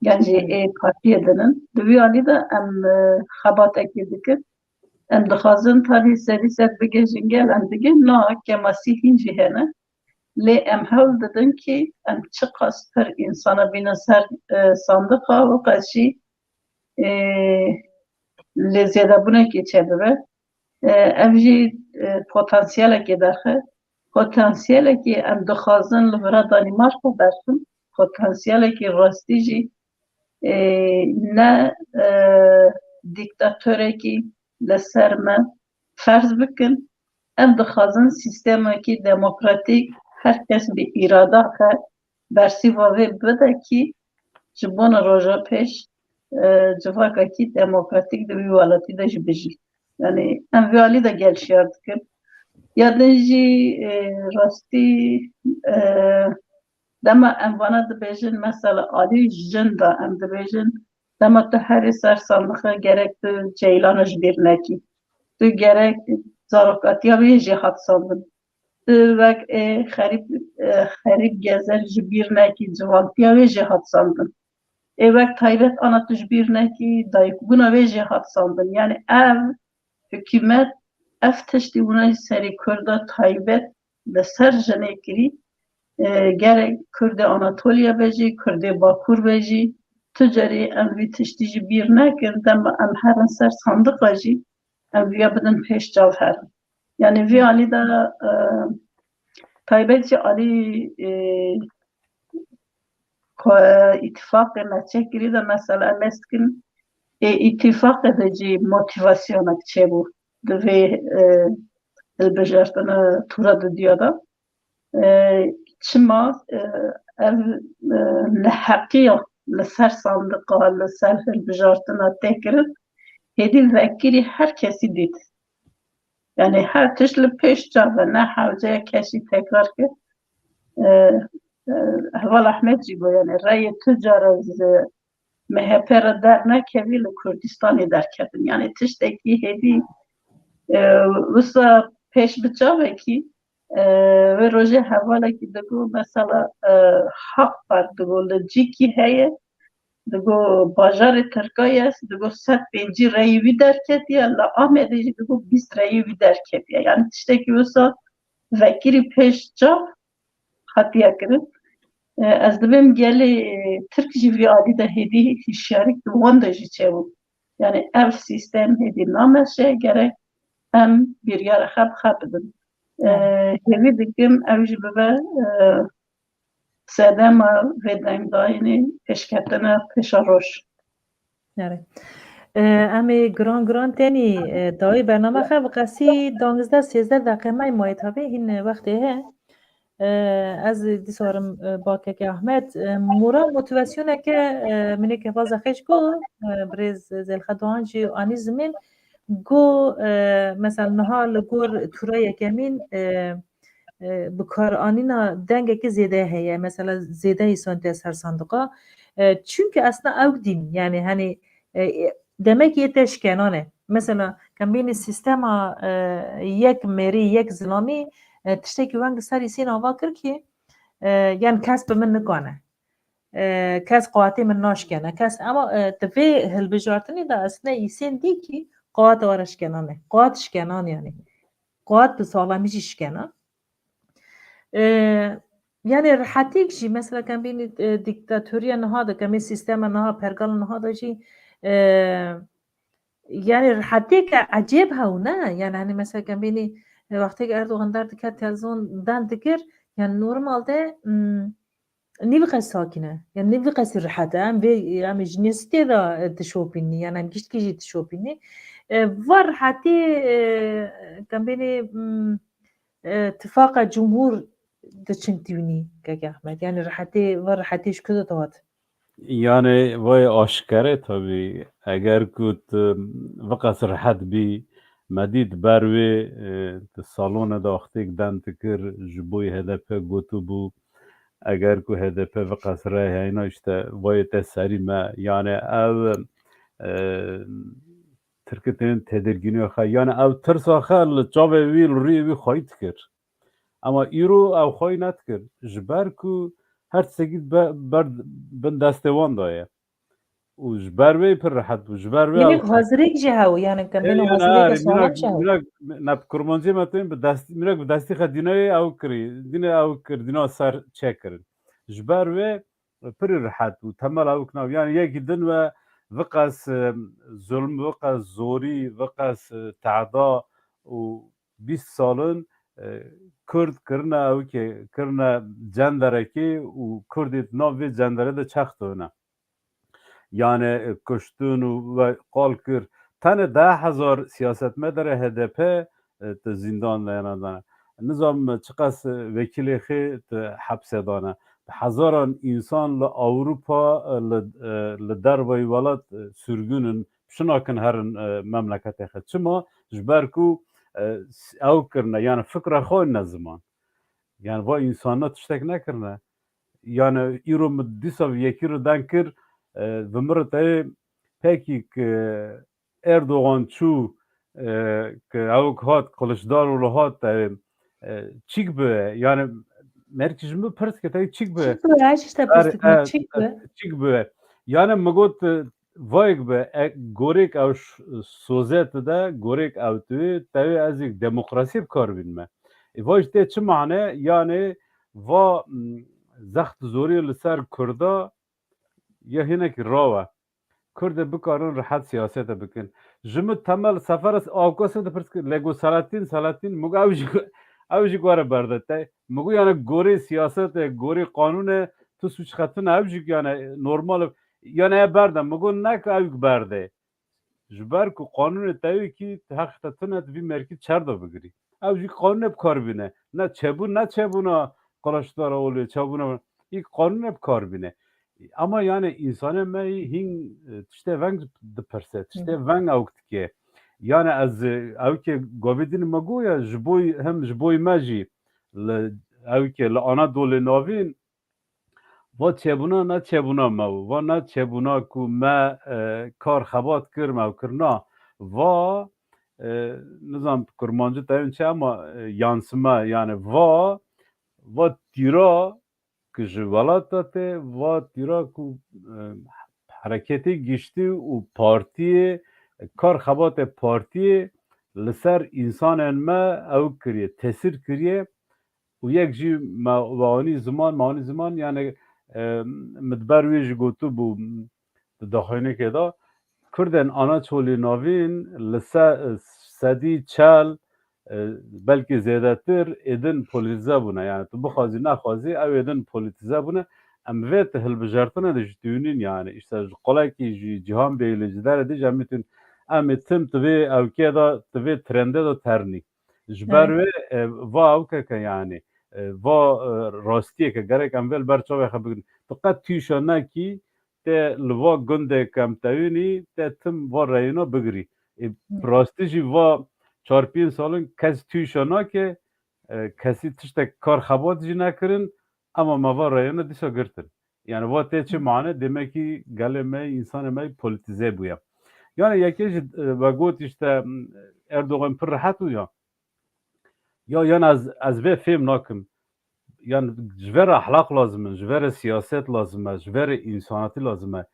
yan jî ê partiyê din in. Di wî alî de em, e, xebatekê dikin. Em dixwazin tabî sedî sed bigihîjin gel, em digihîjin, na kemasî hîn jî hene. Lê em hewl didin kî em çiqas pir însana bînin ser, e, sandiqa, wiqas jî, e, lê zêdebûnekê çêbibe. E, ev jî, e, potansiyelekê derxe. Potansiyelekî em dixwazin li vira Danîmarka derxin. Potansiyelekî rastî jî, e, ne, e, dîktatorekî li ser me ferz bikin. Em dixwazin sîstemekî demokratîk, her kes bi îrada xwe bersîva vê bide kî ji bona roja pêş, e, civakekî demokratîk di wî welatî de jî bijî. Yani em vê alî de gel şiyar dikin. Ya din jî, e, rastî, e, dema em vana dibêjin, mesela alî jin de em dibêjin, dema tu herî ser sandiqê gerek tu ceylana ji bîr nekî. Tu gerek zarokatiya wê jê hat sandin. Tu wek ê xerîb, e, xerîb gezer ji bîr nekî, ciwantiya wê jê hat sandin. Ê wek taybet ana tu ji bîr nekî, dayikbûna wê jê hat sandin. Yani ev hikûmet, ev tiştî wina jî serê Kurda taybet li ser jinê kirî, e, gerek Kurdê Anatoliya be jî, Kurdê Bakur be jî, tu carî em vî tiştî jî bîr nekin, dema em herin ser sandiqa jî, em viya bidin pêş çav herin. Yani vî alî de, e, taybet jî alî, e, ko-, îtifaqê me çêkirî de mesela em ê dikin, ê îtifaqê de jî motivasyonek çêbû di vê, e, hilbijartina tûra dudiya de. E, çima, e, ev, e, neheqiya li ser sandiqa, li ser hilbijartina tê kirin, hêdî vekirî her kesî dît. Yani her tişt li pêş çav e, ne hewce kesî tekrar kir. E, e, Heval Ahmet jî got, yani reyê tu cara ji M H P re dernekevî li Kurdistanê derketin. Yani tiştekî hêdî, e, wisa pêş bi çavekî, e, wê rojê hevalekî digot, mesela, e, Haq Part digot li cîkî heye, digot bajarê Tirka ye, digot sed pêncî reyî wî derketiye, li Amedê jî digot bîst reyî wî derketiye. Yani tiştekî wisa vekirî pêş çav hatiye kirin. E, ez dibêm gelê Tirk jî vî alî de hêdî hişyarî bi wan de jî çêbû. Yani ev sîstem hêdî nameşe, gerek em biryara xwe bi xwe bidin. E, hêvî dikim ew jî bibe, e, sedema vê dengdayînê, pêşketina pêşeroj. Erê. E, em ê giran giran tenî, e, dawî bername xe bi qesî dangizdeh sêzdeh deqe may mayê tabi hîn wextê he. E, ez dîsa rim, e, bakeke Ahmet. E, mora motivasyoneke, e, minê ke vaza xêj got, e, birêz Zêlxe Doğan jî anî zimên, got, e, mesela niha li gor tura yekemîn, e, e, bikaranîna dengekî zêde heye. Mesela zêde îsan tê ser sandiqa. E, çunke esna ew dîn, yani hani, e, e, demek yê te şkenane. Mesela kembînî sîstema, e, yek mêrî, yek zilamî, e, tiştekî weng ser îsîn ava kir ki, e, yani kes bi min nikane. E, kes qatê min naşkene. Kes, ama, e, di vê hilbijartinê de esna îsên dî ki qat were şkenane. Qat şkenan yani. Qat bi salamî jî şkena. E, yani rihetîk jî, mesela, kem bînî, e, dîktatoriya niha de, kem ê sîstema niha, pergala niha de jî, e, yani rihetîk ecêb hew ne? Yani, hani, mesela, kem bînî, e, wextê Erdogan derdike televizyon dan dikir, yani normalde, mm, nî bi qesî sakin e. Yani nî bi qesî rihet e. Em vê, em ji nêsitê de, e, dişopînî. Yani em giştkî jî dişopînî. E, va rihetî, e, kem bînî, mm, e, tifaqa cumhur diçin tîwînî, keke Ahmet? Yani rihetî, va rihetî ji ku de dihat? Yani vay aşkere tabii. Eger ku tu viqas rihet bî, me dît ber wê, e, tu salone de wextêk deng dikir, ji bo H D P gotibû, eger ku H D P viqas rey heyna, işte vayê te serî me. Yani ev, e, Tirkî tên tedirgîniya xwe, yani ew tirsa xwe li çavê wî, li rûyê wî xwayî dikir. Ama îro ew xwayî nedikir. Ji ber ku her tiştekî be-, ber bin destê wan de ye. Û ji ber wê pir rehet bû. Ji ber wê Mînak ew hazirêk jî hew, yani, ke Ê, beno yani, hazirêk erê, sağlam mînak, jî hew. Mînak, ne, bi kurmancî me tên bi destî, mînak bi destî xwe dînayê ew kirî. Dîne ew kir, dîna ser çekirin. Ji ber wê pirî rehet bû. Temel ew kinav. Yani, yekî din ve viqas, e, zulm, viqas zorî, viqas, e, tehda û bîst salin, e, Kurd kirine ew ke, kirine cenderekê û Kurdê di nav vê cendere de çex dibine. Yani, e, kuştin û ve qal kir. Tenê deh hezar siyasetmedarê H D P, e, di zîndan de yana dane. Nizam çiqas, e, vekîlê xê di hepse dane. Bi hezaran însan li Ewropa, e, li, e, li dervayî welat, e, sürgün in, şinakin herin, e, memleketê xwe. Çima? Ji ber ku, e, s-, ew kirine, yani fikra xwe ne ziman. Yani va însana tiştek nekirine. Yani îro min dîsa yekî re deng kir, e, bi min re teyê pekî ki Erdogan çû, e, ki ew hat, Kılıçdaroğlu hat, e, e, çîk bi, yani merkî ji min pirs ki teyê çîk bi. Çîk bi, her işte Er, pirs dikim, e, çîk bi. Çîk bi. Yani min got, e, vayek bi, e, gorêk ew ş-, sozet de, gorêk ew tu, tewê ez êk demokrasî bi kar bînime. E, vay ji tê çi mane? Yani va, m, zext zorî li ser Kurda ya hinekî raw e. Kurdê bikarin rehet siyasete bikin. Ji min Temel Sefer ez awkasê de pirs kir, lê got Selahattin, Selahattin, min got ew jî, ew jî gore berde te. Min got yani gorê siyasete, gorê qanûne, tu suç xetine ew jî yani normal e. Yani e berde, min got ne ku ew berde. Ji ber ku qanûnê tewî kî heq te tune tu vî merkî çer de bigirî. Ew jî qanûnê bi kar bîne. Ne çebûn, ne çebûna Kılıçdaroğlu, çebûna, î qanûnê bi kar bîne. Ama yani însanê me yî hîn, e, tiştê veng dipirse, tiştê veng ewk dike. Yani ez, e, ewkê govê din me goya ji bo, hem ji bo me jî li ewkê li Anadolê Navîn va çêbûna, ne çêbûna me, va ne çêbûna ku me, e, kar xebat kir, me ew kir, na. Va, e, nizam kurmancî teyên çi ama, e, yansıma, yani va, va tîra ku ji welata tê, va tîra ku, e, hereketê giştî û partiyê, kar xebatê partiyê li ser însanên me ew kiriye, tesîr kiriye û yek jî me, me anî ziman, me anî ziman, yani, e, min di ber wê jî gotibû di daxuyaniyekê de, Kurdên Anaçolî Navîn li se-, sedî çel, e, belkî zêdetir êdin polîtize bûne. Yani tu bixwazî nexwazî ew êdin polîtize bûne. Em vê ti hilbijartine de ji tûnîn yani. Îşte ji qolekî jî Cîhan Bêyî li ji derê dî jî em tûn. Em ê tim ti vê ewkê de, ti vê trendê de ternî. Ji ber Evet. wê, e, va ewkeke yani, e, va, e, rastiyeke gerek em vê li ber çavê xwe bigirin. Tu qet tûşa nekî, tê li va gundê kemtewînî, tê tim va reyna bigirî. E, Hı. rastî jî va çar pênc salin kes tûşa nake, e, kesî tiştek kar xebat jî nekirin, ama me va reyna dîsa girtin. Yani va tê çi Hı. mane? Demekî gelê me, însanê me polîtize bûye. Yani yekê jî, e, ve got işte, m, Erdogan pir rehet û ya. Ya, yan ez, ez vê fêm nakim. Yan ji vê re ehlaq lazim e, ji vê re siyaset lazim e, ji vê re însanatî lazim e.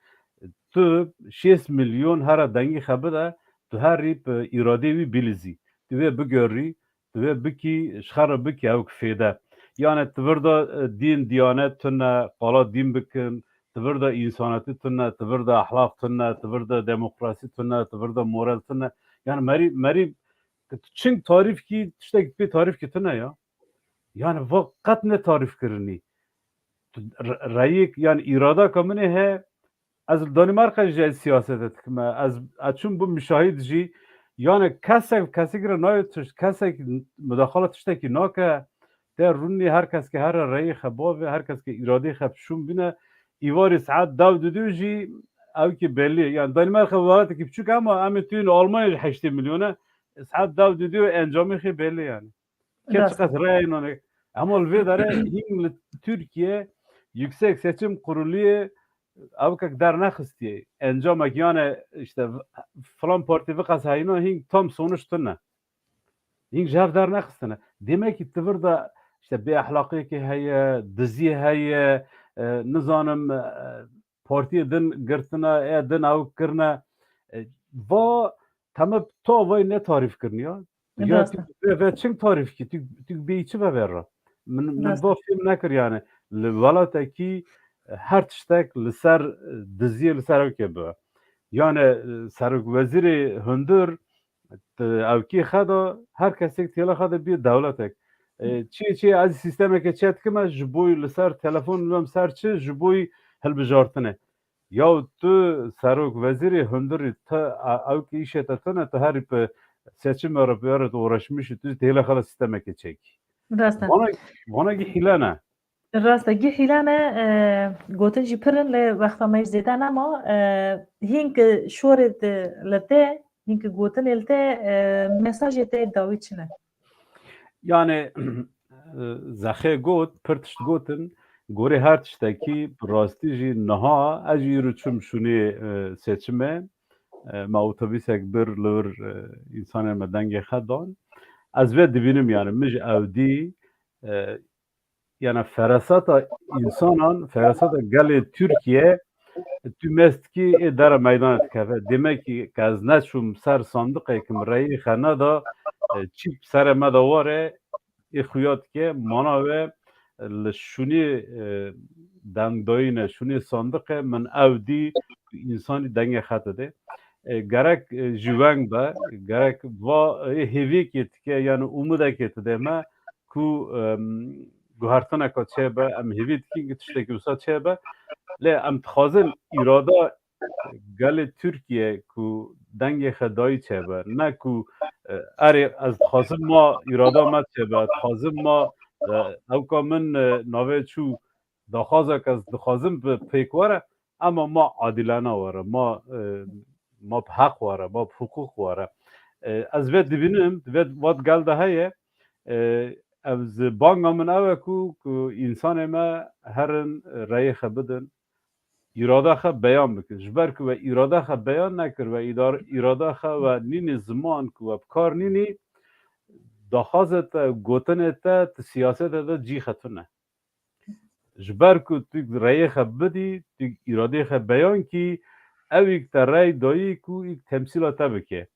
Tu şêst milyon here dengî xwe bide, tu herî bi îradeyê wî bilîzî. Tu vê bigerî, tu vê bikî, ji xwe re bikî ew fêde. Yani tu vir de, e, dîn, diyanet tune, qala dîn bikin, tu vir de însanetî tune, tu vir de ehlaq tune, tu vir de demokrasî tune, tu vir de moral tune. Yani merî, merî çing tarîf kî, tiştekî pê tarîf kî tune ya. Yani va qet ne tarîf kirinî. Tu re-, reyik, yani îradaka min ê he, ez li Danimarka jî ez siyasete dikim. Ez, ez çûm bûm müşahid jî. Yani kesek, kesek re nayê tişt, kesek mudaxala tiştekî nake. Te rûnî her kes ke here reyê xe bavê, her kes ke îradeyê xe pişûn bîne. Îvarî saet dew didiyo jî ew ki belli. Yani Danimarka welatekî biçûk ama em ê tuyên Almanya jî heştê milyone. Saet dew didiyo encamê xê belli yani. Kê Rast. çiqas reyê nane. Ama li vê dere hîn li Tirkiye Yüksek Seçim Kurulu'yê ewkek dernexistiye. Encamek yani işte filan partî viqas heyna hîn tam sonuç tune. Hîn ji hev dernexistine. Demek ki tivir de işte bêexlaqiyekê heye, diziyê heye, e, nizanim, e, partiyê din girtine, e, din ew kirine. E, va teme to vay ne tarîf kirine ya. Ya Rast e. tu ve, ve çing tarîf ki, tu, tu bê çi ve ver ra? Min, min Rast e. va fêm nekir yani. Li welatekî her tiştek li ser, e, diziyê li ser ew ke bi. Yani, e, serok wezîrê hundir, tu ewkî xe de her kesek têla xe de bî dewletek. E, çi, çi ez sîstemeke çê dikime ji boy li ser telefon, li ser çi, ji boy hilbijartine. Ya tu serok wezîrê hundirî, tu, e, ew ki îşê te tune, tu herî bi seçim re bi re uğraşmış, tu têla xe de sîstemeke çekî. Rast e. Vana, vana ki hîle ne. Rast e, gihîlane, e, gotin jî pir in, lê wexta me jî zêde nema. E, hîn ki şorê di li te, hîn ki gotinê li te, e, mesajê te dawî çi ne? Yani, e, Zexê got, pir tişt gotin, gorê her tiştekî bi rastî jî niha ez jî îro çûm şûnê, e, seçimê, e, me otobîsek bir li wir, e, însanên me dengê xe dan. Ez vê dibînim yani, min ji ew dî, e, yani feraseta însanan, feraseta gelê Tirkiye, tu mest kî ê dere meydana dikeve. Demek ki ez neçûm ser sandiqê ki min reyê xe neda, e, çî serê me de ware, ê xuya dike, mana ve, e, li şûnê, e, dengdayîne, şûnê sandiqê min ew dî ku însanî dengê xe dide. E, gerek, e, ji weng be, gerek va, e, hêviyekê dike, yani umidekê dide me, ku, em, guhertineka çêbe, em hêvî dikin ki tiştekî wisa çêbe. Lê em dixwazin îrada gelê Tirkiye ku dengê xe dayî çêbe. Ne ku, e, erê ez dixwazim ma îrada me çêbe, ez dixwazim ma, e, ewka min, e, navê çû daxwazek ez dixwazim bi pêk were, ama ma adîlana were, ma, e, ma bi heq were, ma bi hiqûq were. E, ez vê dibînim, vê vat gel de heye. E, ez banga min ew e ku, ku însanê me herin, e, reyê xwe bidin, îrada xwe beyan bikin. Ji ber ku we îrada xwe beyan nekir, we îdar-, îrada xwe we nînî ziman ku we bi kar nînî, daxwazê te, gotinê te, ti siyasete de cî xwe tune. Ji ber ku tu reyê xwe bidî, tu îradeyê xwe beyan kî, ew îk te rey dayî ku îk temsîla te bike.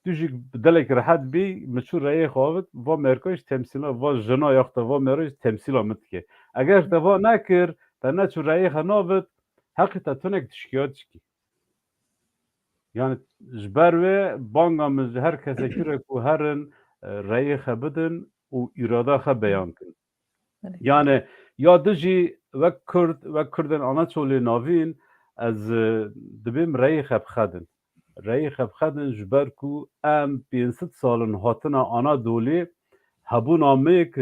Tu jî bi dilek rehet bî, min çû reyê xwe avit, va merka jî temsîla, va jina yaxta va mera jî temsîla min dike. Eger te va nekir, te neçû reyê xwe navit, heqî te tunek tu şikayet dikî. Yani ji ber wê banga min ji her kesekî re ku herin, e, reyê xwe bidin û îrada xwe beyan kin. Belê. Yani ya du jî wek Kurd, wek Kurdên Anaçolê Navîn ez, e, dibêm reyê xwe bixedin. Reyê xwe bixedin ji ber ku em pênc sed salin hatine Anadolê, hebûna me yek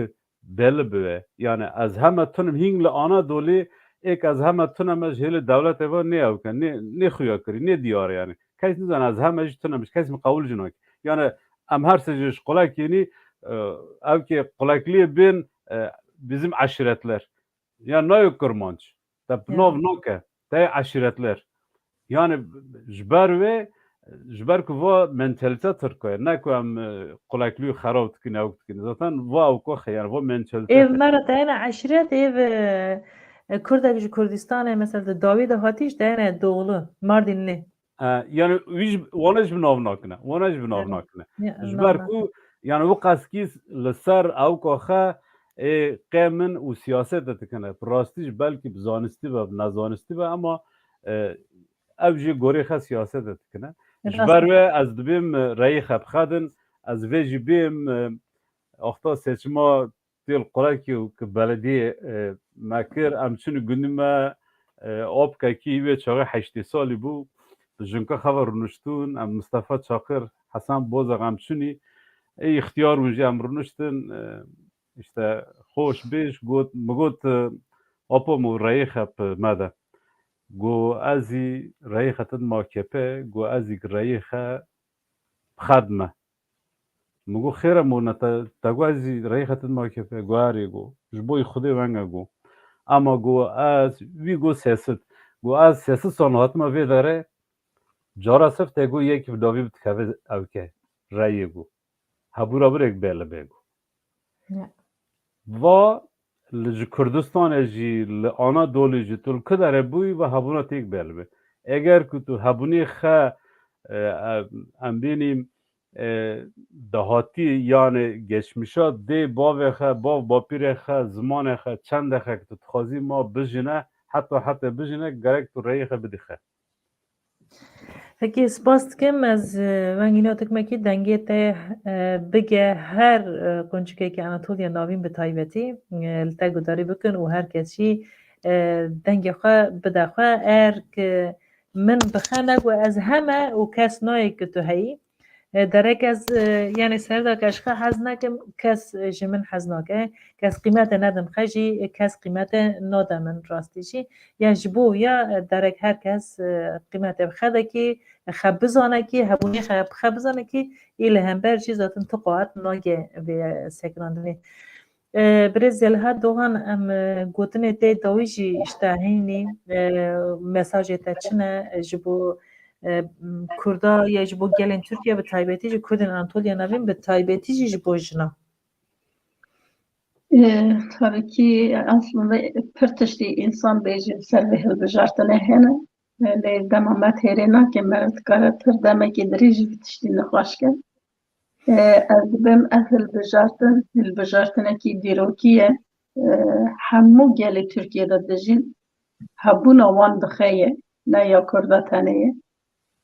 belli bibe. Yani ez heme tunim hîng li Anadolê, êk ez heme tuneme ji hêlê dewletê ve nê ew ke, nê, nê xuya kirî, nê diyar e yani. Kes nizane ez heme jî tunem, kes min qewil jî nake. Yani em her sê jî ji qulek yênî, e, ew ke qulekliyê bên, e, bizim aşiretler. Ya nayê Kurmanc. Te bi Ya. nav nake. Te yê eşîretler. Yani ji ber wê, ji ber ku va mentalite Tirka ye. Ne ku em, e, quleklî xerab dikin, ew dikin. Zaten va ew koxe, yani va mentalite. Êv me re te yene eşîret, êv, e, e, Kurdek ji Kurdistanê, mesela di dawî de hatî, ji te yene doğulu, Mardinli. E, yani wî ji, wana ji bi nav nakine. Wana ji bi nav Yani, nakine. ya, Ji nav ber nakine. ku, yani wî qeskî li ser ewka xwe ê qê min û siyaset de dikine. Bi rastî jî belkî bi zanistî be, bi nezanistî be, ama, e, ew jî gorê xwe siyaset de dikine. Ji Rast. ber wê ez dibêm, e, reyê xwe bixedin, ez vê jî bêm, e, axta seçima têl qurekî û ki belediyê, e, me kir, em çûn gundî me, e, apkekî wê çaxê heştê salî bû, bi jinka xwe ve rûniştûn, em Mistefa Çakir, Hesen Bozek em çûnî, ê îxtiyar bûn jî em rûniştin, e, işte, xoş bêj, got, mi got, e, apo, mi reyê xwe bi me de. Got, ez zî reyê xwe din ma kepe, got, ez zî reyê xwe bixedime. Min got, "Xêr e, mona te, te got ez zî reyê xwe din ma kepe?" Got, "Erê," got. "Ji bo yî Xwedê wenge," got. "Ama," got, "ez wî," got, "sesit." Got, "Ez sesit sal hatime vê derê, cara sif te got yekî bi davî bi dikeve ewke reyê," got. "Hebûra birêk bê li bê," got. Ya. Va li ji Kurdistanê jî, li Anadolê jî, tu li ku derê bûyî, va hebûna têk bê li bê. Eger ku tu hebûnê xe, e, em, em bênî, e, dahatî, yani geçmişa dê bavê xe, bav bapîrê xe, zimanê xe, çendê xe ku tu dixwazî ma bijîne, heta heta bijîne, gerek tu reyê xe bidî xe. Pekî, spas dikim. Ez, e, wengîna tikmekî dengê te, e, bige her, e, qunçikekî Anatoliya Navîn bi taybetî, e, li te gudarî bikin û her kes jî, e, dengê xwe bide xwe. Er ki min bixe ne ku ez heme û kes nayê ki tu heyî. E, derek ez, e, yani serda ke ji xwe hez nakim, kes, e, ji min hez nake. Kes qîmete nedim xe jî, e, kes qîmete nade min rastî jî. Ya ji bo ya, e, derek her kes, e, qîmete bi xe dekî, xe bizane kî, hebûnê xe bi xe bizane kî, ê li hember jî zaten tu qaet nage vê sekinandinê. E, Birêz Zeliha Doğan, em, e, gotinê te dawî jî işte hînî, e, mesajê te çi ne, e, ji bo, e, m, Kurda ya ji bo gelên Tirkiye bi taybetî jî Kurdên Anatoliya Navîn bi taybetî jî ji bo jina? E, tabii ki aslında pir tiştî însan bêjî ser vê hilbijartinê hene. E, lê dema me têrê nake, meriv dikare pir demekî dirêj vî tiştî nîqaş ke. E, ez dibêm ev hilbijartin, hilbijartinekî dîrokî ye. E, hemû gelê Tirkiye de dijîn, hebûna wan bi xe ye, ne ya Kurda tenê ye.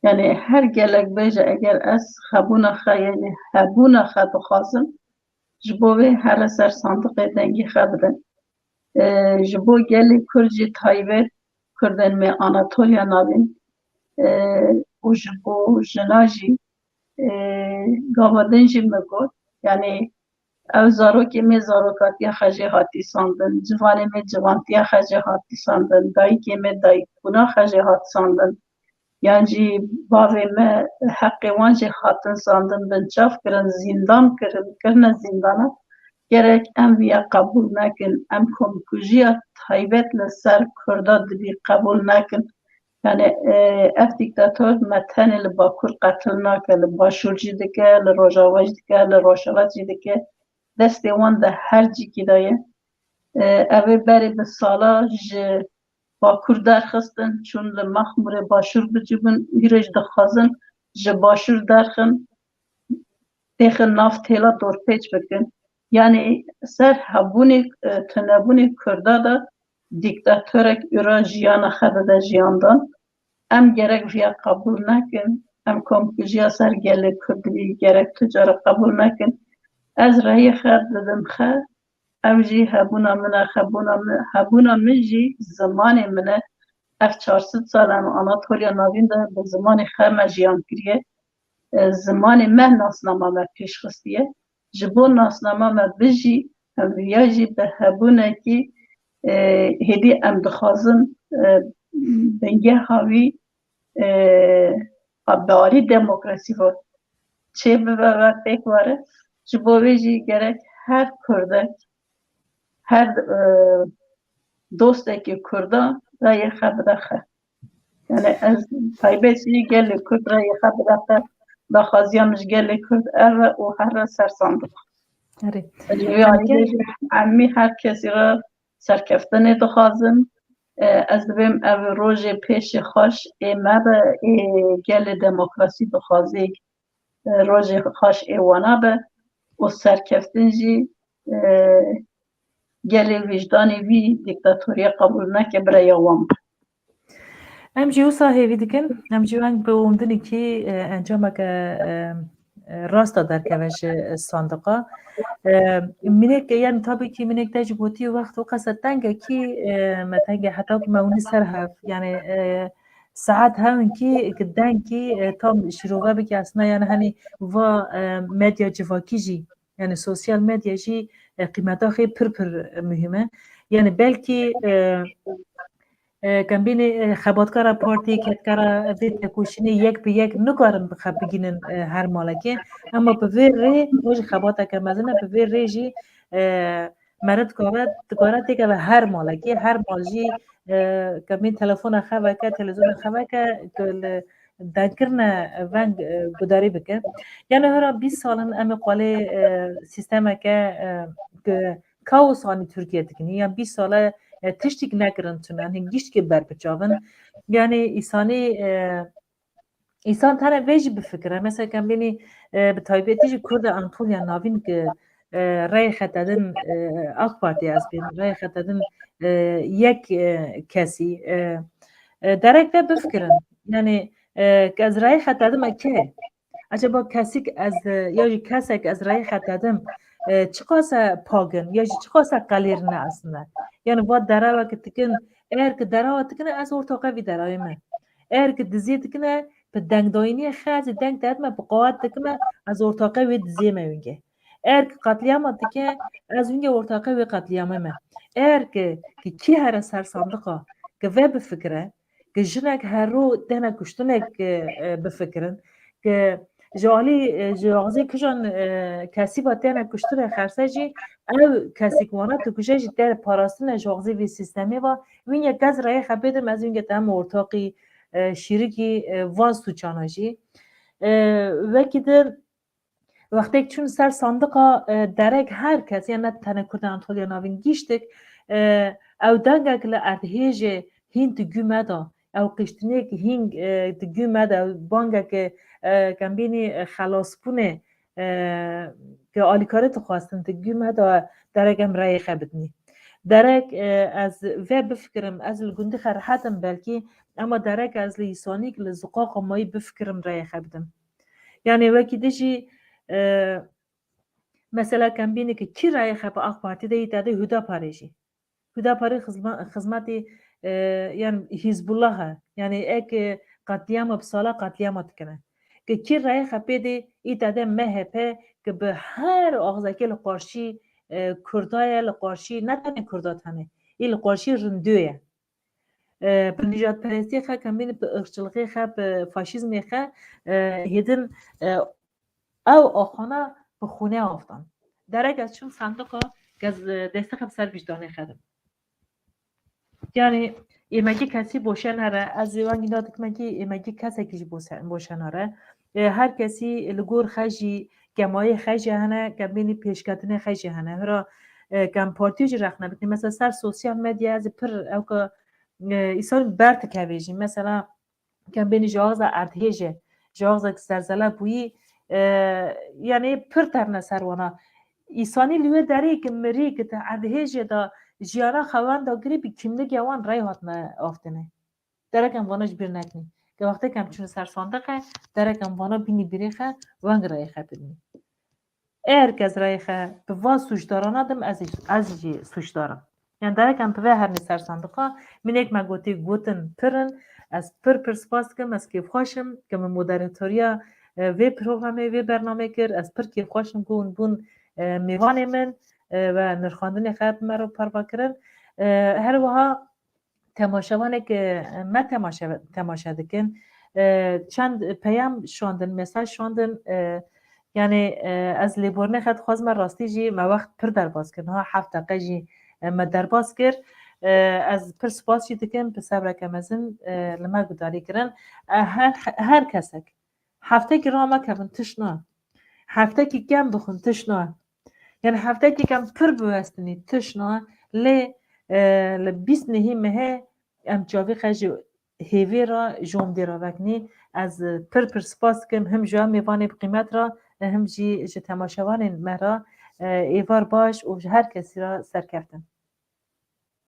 Yani her gelek bêje, eger ez xebûna xe, yani hebûna xe dixwazim, ji bo vê here ser sandiqê dengê xe bidin. E, ji bo gelê Kurd jî taybet, Kurdên me Anatoliya Navîn, e, û ji bo jina jî, e, gava din jî me got, yani Ew zarokê me zarokatiya xwe jê hatî sandin, civanê me civantiya xwe jê hatî sandin, dayikê me dayikbûna xwe jê hat sandin. Yan jî bavê me heqê wan jî hatin sandin, binçav kirin, zîndan kirin, kirine zîndana. Gerek em viya qebûl nekin, em komkujiya taybet li ser Kurda dibî qebûl nekin. Yani, e, ev dîktator me tenê li Bakur qetil nake, li Başûr jî dike, li Rojava jî dike, li Rojhilat jî dike. Destê wan di her cîkî de ye. E, ev ê berê bi sala ji Bakur derxistin, çûn li Mexmûrê Başûr bicûbin, îro jî dixwazin ji Başûr derxin, têxin nav têla dorpêç bikin. Yani ser hebûnê, e, tunebûnê Kurda de dîktatorek îro jiyana xwe dide jiyandan. Em gerek viya qebûl nekin. Em komkujiya ser gelê Kurd vî gerek tu cara qebûl nekin. Ez reyê xwe didim xwe. Ev jî hebûna min e, hebûna min, hebûna min jî zimanê min e. Ev çar sed sal em Anatoliya Navîn de bi zimanê xwe me jiyan kiriye. E, zimanê me nasnama me pêş xistiye. Ji bo nasnama me bijî, em viya jî bi hebûnekî, e, hêdî em dixwazin, e, bingeha wî, e, a bi alî demokrasî ve çê bibe ve pêk were. Ji bo vê jî gerek her Kurdek, her, e, dostekî Kurda rayê xwe bide xwe. Yani ez taybet jî gelê Kurd re yê xwe bide xwe, daxwaziya min ji gelê Kurd ev e û here ser sandiq. Erê. Ez ji vê alî bêjim, emî her kesî re serkeftinê dixwazim. E, ez dibêm ev rojê pêşê xweş ê me be, ê gelê demokrasî dixwazê, e, rojê xweş ê wana be û serkeftin jî, e, gelê wijdanê vî dîktatoriya qebûl neke, bi reya wan be. Em jî wisa hêvî dikin, em jî weng bi ûmdinekî, e, encameke, e, e, rasta derkeve ji sandiqa. E, minek, yani tabii ki minek te jî gotî wext û qese teng e kî, e, me teng e heta ku me hûnî ser hev. Yani, e, saet hewin kî, ki deng kî, e, tam şîrove bike aslında, yani hani va, e, medya civakî jî, yani sosyal medya jî, e, qîmeta xê pir pir muhîm e. Yani belkî, e, e, kembînê, e, xebatkara partî, kedkara vê tekoşînê yek bi yek nikarin bi xwe bigînin, e, her malekê. Ema bi vê rê, o jî xebateke mezin e, bi vê rê jî, e, meriv dikare, dikare têkeve her malekê, her mal jî, e, kembîn telefona xwe veke, televîzyona xwe veke, ku li dengkirine veng, e, gudarî bike. Yani hera bîst sal in em ê qwelê, e, sîstemeke, e, ku kaos anî Tirkiye dikinî. Yan bîst sal e, e, tiştik nekirin tune, hin giştikê berbiçav in. Yani îsanî, e, îsan tene vê jî bifikire. Mesela kembînî, e, bi taybetî jî Kurda Anatoliya Navîn ki, e, reyê xete din, e, AK Partî ez bêm, reyê xete din, e, yek, e, kesî, e, e, derek ve bifikirin. Yani, e, ke ez reyê xete dim e kê? Acaba kesik ez, e, ya jî kesek ez reyê xete dim, e, çiqas e pak in, ya jî çiqas e qelêr ne aslında? Yani va dereweke dikin, eger ki derewa dikine, ez ortaqe vî derewê me. Eger ki diziyê dikine, bi dengdayîniyê xe ez ê deng derdime, bi qawet dikime, ez ortaqe wê diziyê me wînge. Eger ki qetlîama dike, ez wînge ortaqe wê qetlîamê me. Eger ki, ki kî here ser sandiqa, ki ve bifikire, ki jinek her ro têne kuştinek, e, e, bifikirin, ki ji alî, e, ji axzê kijan, e, kesî ve têne kuştine xerse jî, ew kesî ku wana dikuje jî tê parastine ji axzê vê sîstemê ve, wînge ke ez reyê xwe bêdim, ez wînge te hem ortaqî, e, şîrikî, e, van sûçana jî. E, wekî din, wextêk çûn ser sandiqa, e, derek her kes, ya ne tenê Kurdên Anatoliya Navîn, giştik, e, ew dengek li erdhêjê hîn di gû me de, ew qîştinêk hîn, e, di gû me de, ew bangeke, e, kembînî, e, xelasbûnê, e, ke alîkarî dixwestin, di gû me de derek em reyê xwe bidinî. Derek, e, ez vê bifikirim, ez li gundî xwe rehet im belkî, ema derek ez li îsanîk li ziqaqa mayî bifikirim reyê xwe bidim. Yani wekî din jî, e, mesela kembînê ki kî rayê xwe bi AK Partî de yî te dê Hudaparê jî. Hudaparê xizma-, xizmetî, e, yani Hizbullah e. Yani ek, e, qetlîama bi sala qetlîama dikine. Ke kî reyê xwe pê dê, îta de M H P ke bi her axzekê li qarşî, e, Kurda ye, li qarşî ne tenê Kurda tenê, î li qarşî rindû ye. E, bi nijadperestiyê xwe, kembîn bi irqçilixê xwe, bi faşîzmê xwe, e, hêdin, e, ew axana bi xûnê aftan. Derek ez çim sandiqa, ke ez, e, destê xwe bi ser wijdanê xwe dim. Yani, êmegî kesî boşe nere, ez ê wengî da dikmekî êmegî kesekî jî boşe, boşe nere. E, her kesî li gor xwe jî, kemayê xwe jî hene, kembînî pêşketinê xwe jî hene. Hira, e, kem partî jî rexne bikî. Mesela ser sosyal medya ez ê pir ewka, e, îsan ber dikeve jî. Mesela, kembênî ji axza erdhêjê, ji axzek zerzele bûyî, e, yani pir terne ser wana. Îsanî li wê derê ki mirî ki te erdhêjê de jiyana xewan da girî bi kimligê wan rey hatine aftine. Derek em vana ji bîr nekinî. Ke wextê ke em çûne ser sandiqe, derek em vana bînî bîrê xe, weng reyê xe bidinî. Eger kes reyê xe bi va sûcdarana dim, ez, ez jî sûcdar im. Yani derek em bi vê hernê ser sandiqa, mînek me gotî gotin pir in, ez pir pir spas dikim, ez kêfxweş im, ke min moderatoriya, e, vê programê, vê bernamê kir, ez pir kêfxweş im ku hûn bûn, e, mêvanê min, e, ve nirxandinê xe bi me re parve kirin. E, her wiha temaşevanê ke me temaşe, temaşe dikin, e, çend peyam şandin, mesaj şandin, e, yani, e, ez lêborînê xe dixwazim, me rastî jî me wext pir derbas kir. Niha heft deqe jî, e, me derbas kir. E, ez pir spas jî dikim, bi sebreke mezin, e, li me gudarî kirin. E, her, her kesek heftekî rame kevin, tişt na. Heftekî kem bixwin, tişt na. Yani heftekî kem pir biwestinî, tişt na. Lê, e, li bîst nehî mehê em çavî xe ji hêvê re, ji umdê re vekinî. Ez pir pir spas dikim, him ji we mêvanê bi qîmet re, him jî ji temaşevanên me re, e, êvar baş û ji her kesî re serkeftin.